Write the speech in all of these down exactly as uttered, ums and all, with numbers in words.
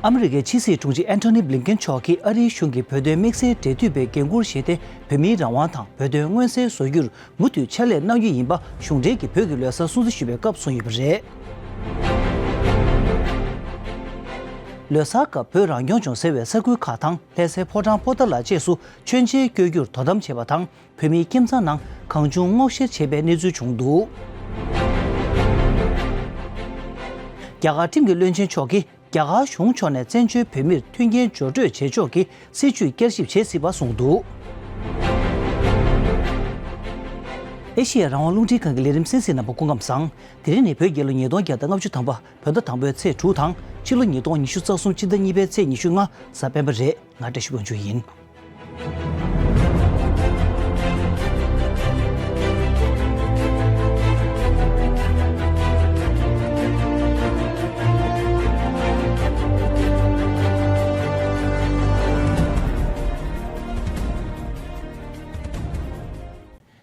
ཨ་མི་རི་ཀའི་ཕྱི་སྲིད་དྲུང་ཆེ་ཨན་ཐོ་ནི་བྷི་ལིན་ཀེན་མཆོག་གིས་ཨ་རིའི་གཞུང་གིས་བོད་དོན་དམིགས་བསལ་འབྲེལ་མཐུད་པའི་འགན་འཁུར་བཞེས་ཏེ། བོད་མིའི་རང་དབང་དང་བོད་དོན་མངོན་གསལ་བཟོ་རྒྱུར་མུ་མཐུད་ཕྱག་ལས་གནང་རྒྱུ་ཡིན་པ་གཞུང་འབྲེལ་གྱི་བོད་ཀྱི་ལོ་གསར་སྲུང་བརྩི་ཞུས་པའི་སྐབས་གསུངས་ཡོད་པ་རེད། ལོ་གསར་སྐབས་བོད་རང་སྐྱོང་ལྗོངས་ཟེར་བའི་ས་ཁུལ་ཁག་དང་ལྷ་སའི་ཕོ་བྲང་པོ་ཏཱ་ལ་བཅས་སུ་མཆོད་མཇལ་བསྐྱོད་རྒྱུར་དོ་དམ་བྱས་པ་དང་། བོད་མིའི་ཁྱིམ་ཚང་ནང་གང་བྱུང་སྔོག་བཤེར་བྱས་པའི་གནས་ཚུལ་བྱུང་འདུག། རྒྱ་གར་ཁྲིམས་ཀྱི་བློན་ཆེན་མཆོག་གིས་རྒྱ་གར་གཞུང་ཕྱོགས་ནས་བཙན་བྱོལ་བོད་མིར་མཐུན་རྐྱེན་སྦྱོར་སྤྲོད་བྱེད་ཕྱོགས་ཀྱི་སྲིད་བྱུས་བསྐྱར་ཞིབ་བྱེད་སྲིད་པ་གསུངས་འདུག། ཨེ་ཤེ་ཡ་རང་དབང་རླུང་འཕྲིན་ཁང་གི་ལས་རིམ་གསན་གཟིགས་གནང་བ་སྐུ་ཁམས་བཟང་། དེ་རིང་ནི་བོད་རྒྱལ་ལོ་ཉིས་སྟོང་བརྒྱ་དང་ལྔ་བཅུ་ཐམ་པ། བོད་ཟླ་དང་པོའི་ཚེས་དྲུག་དང་། ཕྱི་ལོ་ཉིས་སྟོང་ཉི་ཤུ་རྩ་གསུམ་སྤྱི་ཟླ་གཉིས་པའི་ཚེས་ཉི་ཤུ་ལྔ། གཟའ་སྤེན་པ་རེད། ང་བཀྲ་ཤིས་དབང་ཕྱུག་ཡིན།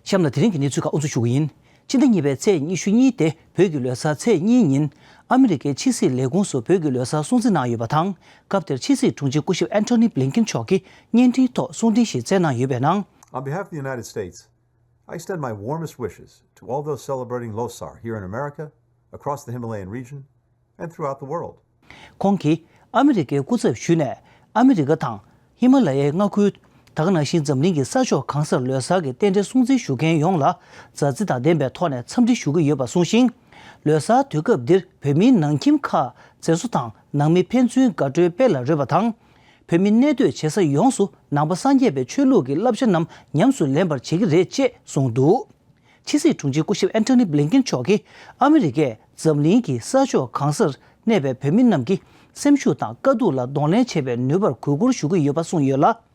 གཤམ་ལ་དེ་རིང་གི་གནས་ཚུལ་ཁག་དབུ་འཛུགས་ཞུ་གི་ཡིན། ཕྱི་ཟླ་གཉིས་པའི་ཚེས་ཉི་ཤུ་གཉིས་ཏེ་བོད་ཀྱི་ལོ་གསར་ཚེས་གཉིས་ཉིན། ཨ་མི་རི་ཀའི་ཕྱི་སྲིད་ལས་ཁུངས་སུ་བོད་ཀྱི་ལོ་གསར་སྲུང་བརྩི་གནང་ཡོད་པ་དང་། སྐབས་དེར་ཕྱི་སྲིད་དྲུང་ཆེ་སྐུ་ཞབས་ཨན་ཐོ་ནི་བྷི་ལིན་ཀིན་མཆོག་གིས་བརྙན་འཕྲིན་ཐོག་གསུང་འཕྲིན་ཞིག་བསྩལ་གནང་ཡོད་པའི་ནང་། On behalf of the United States, I extend my warmest wishes to all those celebrating Losar here in America, across the Himalayan region, and throughout the world. ཁོང་གིས་ཨ་མི་རི་ཀའི་སྐུ་ཚབ་ཞུས་ནས། ཨ་མི་རི་ཀ་དང་ཧི་མ་ལ་ཡའི་མངའ་ཁུལ། ད་ག་ནང་བཞིན་འཛམ་གླིང་གི་ས་ཕྱོགས་གང་སར་ལོ་གསར་གྱི་རྟེན་འབྲེལ་སྲུང་བརྩི་ཞུ་མཁན་ཡོངས་ལ་མཛའ་བརྩེ་དང་ལྡན་པའི་ཐོག་ནས་འཚམས་འདྲི་ཞུ་གི་ཡོད་པ་གསུངས་ཤིང་། ལོ་གསར་དུས་སྐབས་འདིར་བོད་མིའི་ནང་ཁྱིམ་ཁག་མཛེས་བཟོ་དང་ནང་མི་ཕན་ཚུན་དགའ་སྤྲོའི་དཔལ་ལ་རོལ་བ་དང་། བོད་མི་གནས་སྡོད་བྱེད་ས་ཡོངས་སུ་ནང་པ་སངས་རྒྱས་པའི་ཆོས་ལུགས་ཀྱི་བསླབ་བྱ་རྣམས་ཉམས་སུ་ལེན་པར་བྱེད་ཀྱི་རེད་ཅེས་གསུངས་འདུག། ཕྱི་སྲིད་དྲུང་ཆེ་སྐུ་ཞབས་ཨན་ཐོ་ནི་བྷི་ལིན་ཀིན་མཆོག་གིས་ཨ་མི་རི་ཀས་འཛམ་གླིང་གི་ས་ཕྱོགས་གང་སར་གནས་པའི་བོད་མི་རྣམས་ཀྱི་སེམས་ཤུགས་དང་དཀའ་སྡུག་ལ་གདོང་ལེན་བྱེད་པའི་ནུས་པར་གུས་བཀུར་ཞུ་གི་ཡོད་པ་གསུངས་ཡོད་ལ།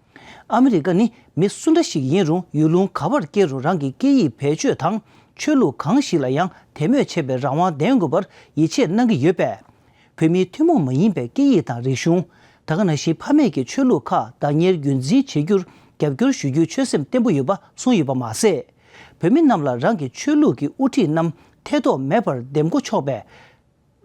ཨ་མི་རི་ཀ་ནི་མི་སུ་འདྲ་ཞིག་ཡིན་རུང་ཡུལ་ལུང་ག་པར་སྐྱེས་རུང་རང་གི་སྐད་ཡིག་བེད་སྤྱོད་དང་ཆོས་ལུགས་གང་ཞིག་ལ་ཡང་དད་མོས་བྱེད་པའི་རང་དབང་ལྡན་དགོས་པར་ཡིད་ཆེས་གནང་གི་ཡོད་པས། བོད་མིའི་ཐུན་མོང་མ་ཡིན་པའི་སྐད་ཡིག་དང་རིག་གཞུང་། ད་ག་ནང་བཞིན་ཕ་མེས་ཀྱི་ཆོས་ལུགས་ཁག་བདག་གཉེར་རྒྱུན་འཛིན་བྱེད་རྒྱུར་རྒྱབ་སྐྱོར་ཞུ་རྒྱུའི་ཆོད་སེམས་བརྟན་པོ་ཡོད་པ་གསུངས་ཡོད་པ་མ་ཟད། བོད་མི་རྣམས་ལ་རང་གི་ཆོས་ལུགས་ཀྱི་དབུ་ཁྲིད་རྣམས་ཐེ་གཏོགས་མེད་པར་འདེམས་བསྐོ་ཆོག་པའི་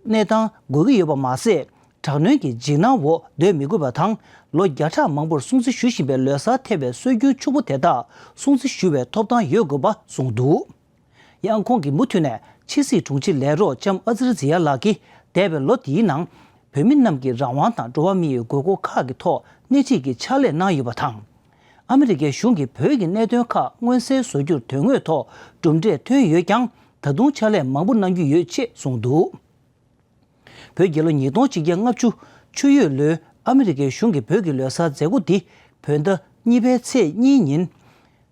གནས་སྟངས་དགོས་ཀྱི་ཡོད་པ་མ་ཟད། དྲག་གནོན་གྱི་འཇིགས་སྣང་འོག་སྡོད་མི་དགོས་པ་དང་། ལོ་བརྒྱ་ཕྲག་མང་པོར་སྲུང་བརྩི་ཞུ་བཞིན་པའི་ལོ་གསར་ཐེ་བའི་སྲོལ་རྒྱུན་ཕྱུག་པོ་དེ་དག་སྲུང་བརྩི་ཞུ་བའི་ཐོབ་ཐང་ཡོད་དགོས་པ་གསུངས་འདུག། ཡང་ཁོང་གིས་མུ་མཐུད་ནས་ཕྱི་སྲིད་དྲུང་ཆེ་ལས་རོགས་ལྕམ་ཨ་ཛི་ར་ཛི་ཡ་ལགས་ཀྱིས་འདས་པའི་ལོ་འདིའི་ནང་བོད་མི་རྣམས་ཀྱི་རང་དབང་དང་འགྲོ་བ་མིའི་དགོས་མཁོ་ཁག་གི་ཐོག་སྣེ་ཁྲིད་ཀྱི་ཕྱག་ལས་གནང་ཡོད་པ་དང་། ཨ་མི་རི་ཀའི་གཞུང་གིས་བོད་ཀྱི་གནད་དོན་ཁག་མངོན་གསལ་བཟོ་རྒྱུར་དོན་དངོས་ཐོག་གྲུབ་འབྲས་ཐོན་ཡོད་ཀྱང་། ད་དུང་ཕྱག་ལས་མང་པོ་གནང་རྒྱུ་ཡོད་ཅེས་གསུངས་འདུག། བོད་རྒྱལ་ལོ་ཉིས་སྟོང་གཅིག་བརྒྱ་ལྔ་བཅུ་ཆུ་ཡོས་ལོའི་ཨ་མི་རི་ཀའི་གཞུང་གི་བོད་ཀྱི་ལོ་གསར་མཛད་སྒོ་འདི་བོད་ཟླ་གཉིས་པའི་ཚེས་གཉིས་ཉིན།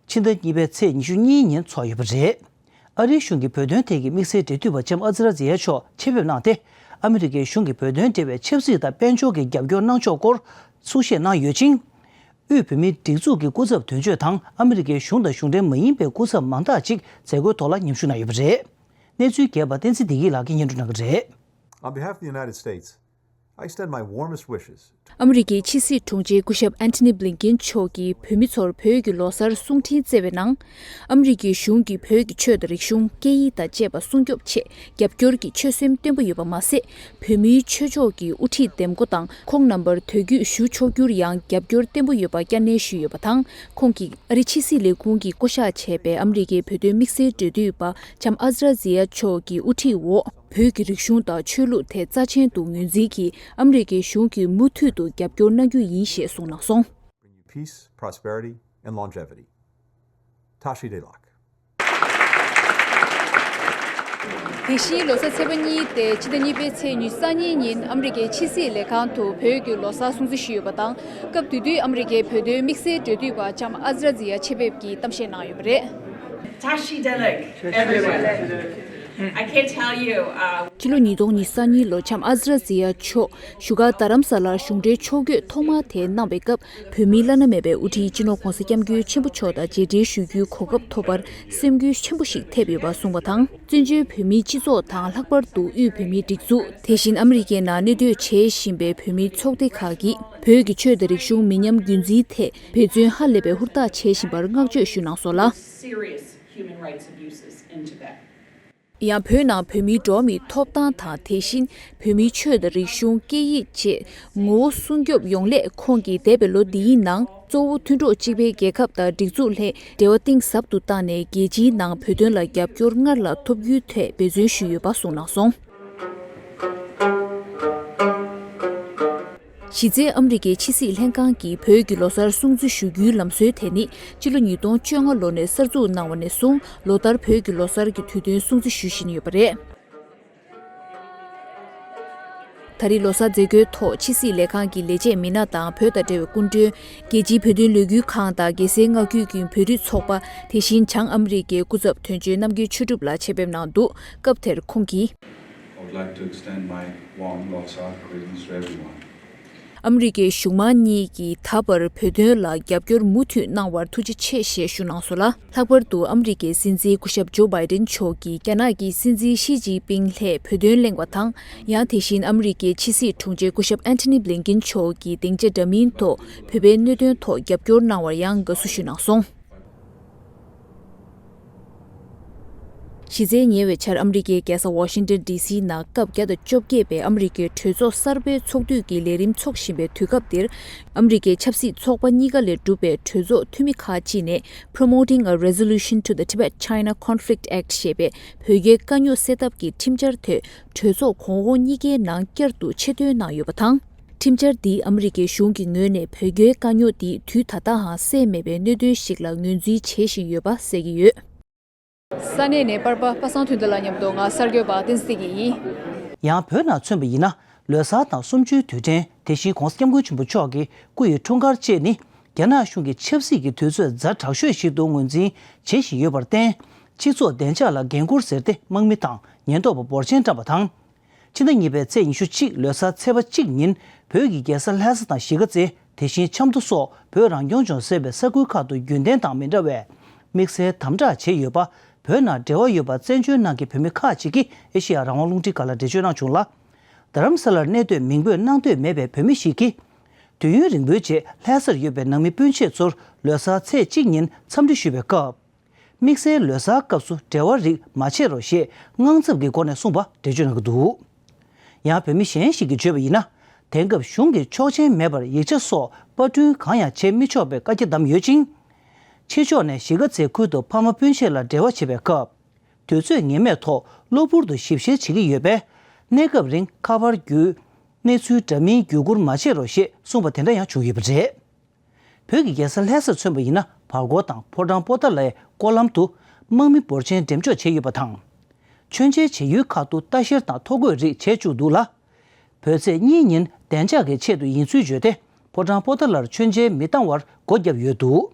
ཕྱི་ཟླ་གཉིས་པའི་ཚེས་ཉི་ཤུ་གཉིས་ཉིན་འཚོགས་ཡོད་པ་རེད། ཨ་རིའི་གཞུང་གིས་བོད་དོན་ཐད་ཀྱི་དམིགས་བསལ་འབྲེལ་མཐུད་པ་ལྕམ་ཨ་ཛི་ར་ཛི་ཡ་མཆོག་ཆེད་ཕེབས་གནང་སྟེ། ཨ་མི་རི་ཀའི་གཞུང་གིས་བོད་དོན་འབྲེལ་བའི་ཆབ་སྲིད་དང་དཔལ་འབྱོར་གྱི་རྒྱབ་སྐྱོར་གནང་ཕྱོགས་སྐོར་གསུང་བཤད་གནང་ཡོད་ཅིང་། དབུས་བོད་མིའི་སྒྲིག་འཛུགས་ཀྱི་སྐུ་ཚབ་དོན་གཅོད་དང་ཨ་མི་རི་ཀའི་གཞུང་དང་གཞུང་འབྲེལ་མ་ཡིན་པའི་སྐུ་ཚབ་མང་དག་ཅིག་མཛད་སྒོའི་ཐོག་ལ་མཉམ་ཞུགས་གནང་ཡོད་པ་རེད། གནས་ཚུལ་རྒྱས་པ་བསྟན་འཛིན་བདེ་སྐྱིད་ལགས་ཀྱིས་སྙན་སྒྲོན་གནང་གི་རེད། On behalf of the United States, I extend my warmest wishes. ཨ་མི་རི་ཀའི་ཕྱི་སྲིད་དྲུང་ཆེ་སྐུ་ཞབས་ཨན་ཐི་ནི་བྷི་ལིན་ཀིན་མཆོག་གིས་བོད་མི་ཚོར་བོད་ཀྱི་ལོ་གསར་གསུང་འཕྲིན་བསྩལ་བའི་ནང་། ཨ་མི་རི་ཀའི་གཞུང་གིས་བོད་ཀྱི་ཆོས་དང་རིག་གཞུང་། སྐད་ཡིག་དང་བཅས་པ་སྲུང་སྐྱོབ་ཆེད་རྒྱབ་སྐྱོར་གྱི་ཆོད་སེམས་བརྟན་པོ་ཡོད་པ་མ་ཟད། བོད་མིའི་ཆོས་ཕྱོགས་ཀྱི་དབུ་ཁྲིད་འདེམས་བསྐོ་དང་ཁོང་རྣམ་པར་དོ་རྒྱུགས་ཞུ་ཆོག་རྒྱུར་ཡང་རྒྱབ་སྐྱོར་བརྟན་པོ་ཡོད་པ་བསྐྱར་ནན་ཞུས་ཡོད་པ་དང་། ཁོང་གིས་ཨ་རི་ཕྱི་སྲིད་ལས་ཁུངས་ཀྱིས་བསྐོ་གཞག་བྱས་པའི་ཨ་མི་རི་ཀའི་བོད་དོན་དམིགས་བསལ་འབྲེལ་མཐུད་པ་ལྕམ་ཨ་ཛི་ར་ཛི་ཡ་མཆོག་གི་དབུ་ཁྲིད་འོག་བོད་ཀྱི་རིག་གཞུང་དང་ཆོས་ལུགས་ཐད་རྩ་ཆེན་དུ་ངོས་འཛིན་གྱིས་ཨ་མི་རི་ཀའི་གཞུང་གིས་མུ་མཐུད་དུ་རྒྱབ་སྐྱོར་གནང་རྒྱུ་ཡིན་ཞེས་གསུངས་གནང་སོང་། Peace, prosperity, and longevity. Tashi Delak. དེ་བཞིན་ལོ་གསར་ཚེས་པ་གཉིས་ཏེ་ཕྱི་ཟླ་གཉིས་པའི་ཚེས་ཉི་ཤུ་རྩ་གཉིས་ཉིན་ཨ་མི་རི་ཀའི་ཕྱི་སྲིད་ལས་ཁང་དུ་བོད་ཀྱི་ལོ་གསར་སྲུང་བརྩི་ཞུས་ཡོད་པ་དང་། སྐབས་དེ་དུས་ཨ་མི་རི་ཀའི་བོད་དོན་དམིགས་བསལ་འབྲེལ་མཐུད་པ་ལྕམ་ཨ་ཛི་ར་ཛི་ཡ་ཆེད་ཕེབས་ཀྱིས་གཏམ་བཤད་གནང་ཡོད་པ་རེད། Tashi Delek, everyone. I can't tell you. Uh, ཕྱི་ལོ་ཉིས་སྟོང་ཉི་ཤུ་རྩ་གཉིས་ལོར་ལྕམ་ཨ་ཛི་ར་ཛི་ཡ་མཆོག་བཞུགས་སྒར་རྡ་རམ་ས་ལར་གཞུང་འབྲེལ་ཕྱོགས་བསྐྱོད་ཐོག་མ་དེ་གནང་བའི་སྐབས། བོད་མིའི་བླ་ན་མེད་པའི་དབུ་ཁྲིད་སྤྱི་ནོར་༧གོང་ས་༧སྐྱབས་མགོན་ཆེན་པོ་མཆོག་དང་མཇལ་འཕྲད་ཞུ་རྒྱུའི་གོ་སྐབས་ཐོབ་པར་སེམས་འགུལ་ཆེན་པོ་ཞིག་ཐེབས་ཡོད་པ་གསུངས་པ་དང་། བཙན་བྱོལ་བོད་མིའི་སྤྱི་ཚོགས་དང་། ལྷག་པར་དུ་དབུས་བོད་མིའི་སྒྲིག་འཛུགས། དེ་བཞིན་ཨ་མི་རི་ཀའི་ནང་གནས་སྡོད་བྱེད་བཞིན་པའི་བོད་མིའི་ཚོགས་སྡེ་ཁག་གིས་བོད་ཀྱི་ཆོས་དང་རིག་གཞུང་མི་ཉམས་རྒྱུན་འཛིན་ཐད་འབད་བརྩོན་ཧ་ལས་པའི་ཧུར་ཐག་བྱེད་བཞིན་པར་བསྔགས་བརྗོད་ཞུས་གནང་སོང་ལ། Serious human rights abuses in Tibet. ཡང་བོད་ནང་བོད་མིའི་འགྲོ་བ་མིའི་ཐོབ་ཐང་དང་། དེ་བཞིན་བོད་མིའི་ཆོས་དང་རིག་གཞུང་། སྐད་ཡིག་བཅས་ངོ་བོ་སྲུང་སྐྱོབ་ཡོང་སླད། ཁོང་གིས་འདས་པའི་ལོ་འདིའི་ནང་གཙོ་བོ་མཐུན་གྲོགས་གཅིག་པའི་རྒྱལ་ཁབ་དང་སྒྲིག་འཛུགས་ལྷན་འབྲེལ་བ་གཏིང་ཟབ་ཏུ་བཏང་ནས། རྒྱལ་སྤྱིའི་ནང་བོད་དོན་ལ་རྒྱབ་སྐྱོར་སྔར་ལས་ཐོབ་རྒྱུའི་ཐད་འབད་བརྩོན་ཞུས་ཡོད་པ་གསུངས་གནང་སོང་། གཞི་རྩའི་ཨ་མི་རི་ཀའི་ཕྱི་སྲིད་ལྷན་ཁང་གིས་བོད་ཀྱི་ལོ་གསར་སྲུང་བརྩི་ཞུ་རྒྱུའི་ལམ་སྲོལ་དེ་ནི་སྤྱི་ལོ་ཉིས་སྟོང་བཅོ་ལྔ་ལོ་ནས་གསར་འཛུགས་གནང་བ་ནས་བཟུང་། ལོ་ལྟར་བོད་ཀྱི་ལོ་གསར་གྱི་དུས་སྟོན་སྲུང་བརྩི་ཞུ་བཞིན་ཡོད་པ་རེད། ད་རེས་ལོ་གསར་མཛད་སྒོའི་ཐོག་ཕྱི་སྲིད་ལས་ཁང་གི་ལས་བྱེད་མི་སྣ་དང་། བོད་དང་འབྲེལ་བའི་སྐུ་མགྲོན། རྒྱལ་སྤྱིའི་བོད་དོན་ལས་འགུལ་ཁང་དང་། རྒྱལ་སའི་མངའ་ཁུལ་གྱི་བོད་རིགས་ཚོགས་པ། དེ་བཞིན་བྱང་ཨ་མི་རི་ཀའི་སྐུ་ཚབ་དོན་གཅོད་རྣམ་རྒྱལ་ཆོས་གྲུབ་ལགས་ཆེད་ཕེབས་གནང་འདུག་སྐབས་དེར་ཁོང་གིས། I would like to extend my warm Losar greetings to everyone. ཨ་མི་རི་ཀའི་གཞུང་མང་གཉིས་ཀྱིས་ད་བར་བོད་དོན་ལ་རྒྱབ་སྐྱོར་མུ་མཐུད་གནང་བར་ཐུགས་རྗེ་ཆེ་ཞེས་ཞུ་གནང་སོང་ལ། ལྷག་པར་དུ་ཨ་མི་རི་ཀའི་སྲིད་འཛིན་སྐུ་ཞབས་ཇོ་བྷའི་ཏན་མཆོག་གིས་རྒྱ་ནག་གི་སྲིད་འཛིན་ཞི་ཅིན་ཕིང་ལྷས་བོད་དོན་གླེང་བ་དང་། ཡང་དེ་བཞིན་ཨ་མི་རི་ཀའི་ཕྱི་སྲིད་དྲུང་ཆེ་སྐུ་ཞབས་ཨན་ཐོ་ནི་བྷི་ལིན་ཀིན་མཆོག་གིས་སྡིངས་ཆ་འདྲ་མིན་ཐོག་བོད་པའི་གནད་དོན་ཐོག་རྒྱབ་སྐྱོར་གནང་བར་ཡང་དགའ་བསུ་ཞུ་གནང་སོང་། གཞི་རྩའི་ཉེ་བའི་ཆར་ཨ་མི་རི་ཀའི་རྒྱལ་ས་ཝ་ཤིང་ཏན་ཌི་སི་ནང་སྐབས་བརྒྱ་དང་བཅོ་བརྒྱད་པའི་ཨ་མི་རི་ཀའི་གྲོས་ཚོགས་གསར་པའི་ཚོགས་དུས་ཀྱི་ལས་རིམ་འཚོགས་བཞིན་པའི་དུས་སྐབས་འདིར། ཨ་མི་རི་ཀའི་ཆབ་སྲིད་ཚོགས་པ་གཉིས་ཀ་ལས་གྲུབ་པའི་གྲོས་ཚོགས་འཐུས་མི་ཁག་ཅིག་ནས་Promoting a Resolution to the Tibet-China Conflict Act ཞེས་པའི་བོད་རྒྱའི་དཀའ་རྙོག་སེལ་ཐབས་ཀྱི་ཁྲིམས་འཆར་དེ་གྲོས་ཚོགས་གོང་འོག་གཉིས་ཀའི་ནང་བསྐྱར་དུ་ཆེད་བཏོན་གནང་ཡོད་པ་དང་། ཁྲིམས་འཆར་འདིས་ཨ་མི་རི་ཀའི་གཞུང་གི་ངོས་ནས་བོད་རྒྱའི་དཀའ་རྙོག་འདི་དུས་ད་ལྟའང་སེལ་མེད་པའི་གནད་དོན་ཞིག་ལ་ངོས་འཛིན་བྱེད་བཞིན་ཡོད་པ་གསལ་གྱི་ཡོད། ས་གནས་ནས་པར་པ་པ་སངས་དོན་ལྡན་ལགས་མཉམ་དུ་ང་གསར་འགོད་པ་བསྟན་འཛིན་བདེ་སྐྱིད་ཡིན། ཡང་བོད་ནང་མཚོན་པ་ཡིན་ན། ལོ་གསར་དང་གསུམ་བཅུའི་དུས་དྲན། དེ་བཞིན་༧གོང་ས་༧སྐྱབས་མགོན་ཆེན་པོ་མཆོག་གི་སྐུ་ཡི་འཁྲུངས་སྐར་བཅས་ནི། རྒྱ་ནག་གཞུང་གི་ཆབ་སྲིད་ཀྱི་དུས་ཚོད་ཛ་དྲག་ཤོས་ཤིག་ཏུ་ངོས་འཛིན་བྱེད་བཞིན་ཡོད་པར་བརྟེན། སྤྱི་ཚོགས་བདེ་འཇགས་ལ་འགན་འཁུར་ཟེར་ཏེ་དམག་མི་དང་ཉེན་རྟོག་པ་འབོར་ཆེན་བཀྲམ་པ་དང་། ཕྱི་ཟླ་གཉིས་པའི་ཚེས་ཉི་ཤུ་གཅིག་ལོ་གསར་ཚེས་པ་གཅིག་ཉིན་བོད་ཀྱི་རྒྱལ་ས་ལྷ་ས་དང་གཞིས་ཀ་རྩེ། དེ་བཞིན་ཆབ་མདོ་སོགས་བོད་རང་སྐྱོང་ལྗོངས་ཟེར་བའི་ས་ཁུལ་ཁག་ཏུ་རྒྱུན་ལྡན་དང་མི་འདྲ་བའི་དམིགས་བསལ་དམ་དྲག་བྱས་ཡོད་པ། བོད་ནང་འབྲེལ་བ་ཡོད་པ་བཙན་བྱོལ་ནང་གི་བོད་མི་ཁག་ཅིག་གིས་ཨེ་ཤེ་ཡ་རང་དབང་རླུང་འཕྲིན་ཁང་ལ་འགྲེལ་བརྗོད་གནང་བྱུང་ལ། རྡ་རམ་ས་ལར་གནས་སྡོད་མིང་འབོད་གནང་འདོད་མེད་པའི་བོད་མི་ཞིག་གིས། དུས་ཡུན་རིང་པོའི་རྗེས་ལྷ་སར་ཡོད་པའི་ནང་མི་སྤུན་མཆེད་ཚོར་ལོ་གསར་ཚེས་གཅིག་ཉིན་འཚམས་འདྲི་ཞུས་པའི་སྐབས། དམིགས་བསལ་ལོ་གསར་སྐབས་སུ་འབྲེལ་བ་རིགས་མ་བྱེད་རོགས་ཞེས་དངངས་འཚབ་ཀྱི་སྒོ་ནས་གསུངས་པ་འགྲེལ་བརྗོད་གནང་གི་འདུག་ཡང་བོད་མི་གཞན་ཞིག་གིས་བརྗོད་པ་ཡིན་ན། དེང་སྐབས་གཞུང་གིས་ཆོག་མཆན་མེད་པར་ཡིག་ཆ་སོགས་པར་སྐྲུན་གང་ཡང་བྱེད་མི་ཆོག་པའི་བཀའ་རྒྱ་བསྡམས་ཡོད་ཅིང་། ཕྱི་ཕྱོགས་ནས་གཞིས་ཀ་རྩེའི་ཁུལ་དུ་ཕ་མ་སྤུན་མཆེད་ལ་འབྲེལ་བ་བྱེད་པའི་སྐབས། དུས་ཚོད་ངེས་མེད་ཐོག་གློ་བུར་དུ་ཞིབ་བཤེར་བྱེད་ཀྱི་ཡོད་པས། གནས་སྐབས་རིང་ཁ་པར་བརྒྱུད་གནས་ཚུལ་འདྲ་མིན་བརྒྱུད་བསྐུར་མ་བྱེད་རོགས་ཞེས་གསུངས་པ་དེ་འདྲ་ཡང་བྱུང་ཡོད་པ་རེད། བོད་ཀྱི་རྒྱལ་ས་ལྷ་སར་མཚོན་པ་ཡིན་ན། བར་སྐོར་དང་ཕོ་བྲང་པོ་ཏཱ་ལའི་སྐོར་ལམ་དུ་དམག་མི་འབོར་ཆེན་འགྲེམས་འཇོག་བྱས་ཡོད་པ་དང་། མཆོད་མཇལ་བྱེད་ཡུལ་ཁག་ཏུ་ལྟ་བཤེར་དང་ཐོ་འགོད་རིགས་བྱས་བཅུག་འདུག་ལ། བོད་ཚེས་གཉིས་ཉིན་བདེ་འཇགས་ཀྱི་ཆེད་དུ་ཡིན་ཚུལ་བརྗོད་དེ། ཕོ་བྲང་པོ་ཏཱ་ལར་མཆོད་མཇལ་མི་བཏང་བར་སྒོ་བརྒྱབ་ཡོད་འདུག་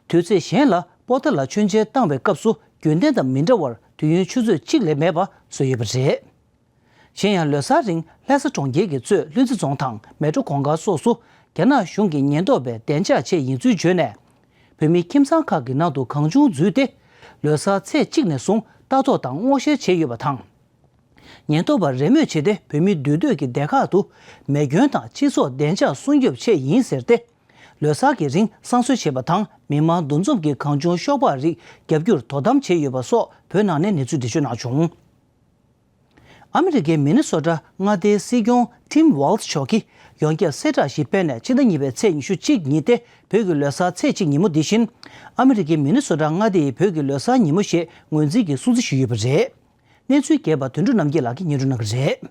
དུས་ཚོད་གཞན་ལ་པོ་ཏཱ་ལར་མཆོད་མཇལ་བཏང་བའི་སྐབས་སུ་རྒྱུན་ལྡན་དང་མི་འདྲ་བར་དུས་ཡུན་ཆུ་ཚོད་གཅིག་ལས་མེད་པ་བཟོས་ཡོད་པ་རེད། གཞན་ཡང་ལོ་གསར་རིང་ལྷ་ས་གྲོང་ཁྱེར་གྱི་གཙོས་ལྷུན་རྩེ་རྫོང་དང་མལ་གྲོ་གུང་དཀར་སོགས་སུ་རྒྱ་ནག་གཞུང་གི་ཉེན་རྟོག་པས་བདེ་འཇགས་ཆེད་ཡིན་ཚུལ་བརྗོད་ནས། བོད་མི་ཁྱིམ་ཚང་ཁག་གི་ནང་དུ་གང་བྱུང་འཛུལ་ཏེ། ལོ་གསར་ཚེས་གཅིག་ནས་བཟུང་ལྟ་རྟོག་དང་སྔོག་བཤེར་བྱས་ཡོད་པ་དང་། ཉེན་རྟོག་པ་རེས་མོས་བྱས་ཏེ་བོད་མི་འདུས་སྡོད་ཀྱི་སྡེ་ཁག་ཏུ་མེ་སྐྱོན་དང་སྤྱི་ཚོགས་བདེ་འཇགས་སྲུང་སྐྱོབ་ཆེད་ཡིན་ཟེར་ཏེ། ལོ་གསར་གྱི་རིང་བསང་གསོལ་བྱེད་པ་དང་མི་མང་འདུ་འཛོམས་ཀྱི་གང་བྱུང་ཤོག་སྦག་རིགས་བརྒྱབ་རྒྱུར་དོ་དམ་བྱས་ཡོད་པ་སོགས་བོད་ནང་ནས་གནས་ཚུལ་འགྲེལ་བརྗོད་གནང་བྱུང་། ཨ་མི་རི་ཀའི་མི་ནི་སོ་ཊ་མངའ་སྡེའི་སྲིད་སྐྱོང་ཊིམ་ཝཱལ་ཛི་མཆོག་གིས་ཡོངས་ཁྱབ་གསལ་བསྒྲགས་ཤིག་སྤེལ་ནས་ཕྱི་ཟླ་གཉིས་པའི་ཚེས་ཉི་ཤུ་གཅིག་ཉིན་ཏེ་བོད་ཀྱི་ལོ་གསར་ཚེས་གཅིག་ཉིན་མོ་འདི་བཞིན་ཨ་མི་རི་ཀའི་མི་ནི་སོ་ཊ་མངའ་སྡེ་ཡི་བོད་ཀྱི་ལོ་གསར་ཉིན་མོ་ཞེས་ངོས་འཛིན་གྱིས་སྲུང་བརྩི་ཞུས་ཡོད་པ་རེད། གནས་ཚུལ་རྒྱས་པ་དོན་གྲུབ་རྣམ་རྒྱལ་ལགས་ཀྱིས་སྙན་སྒྲོན་གནང་གི་རེད།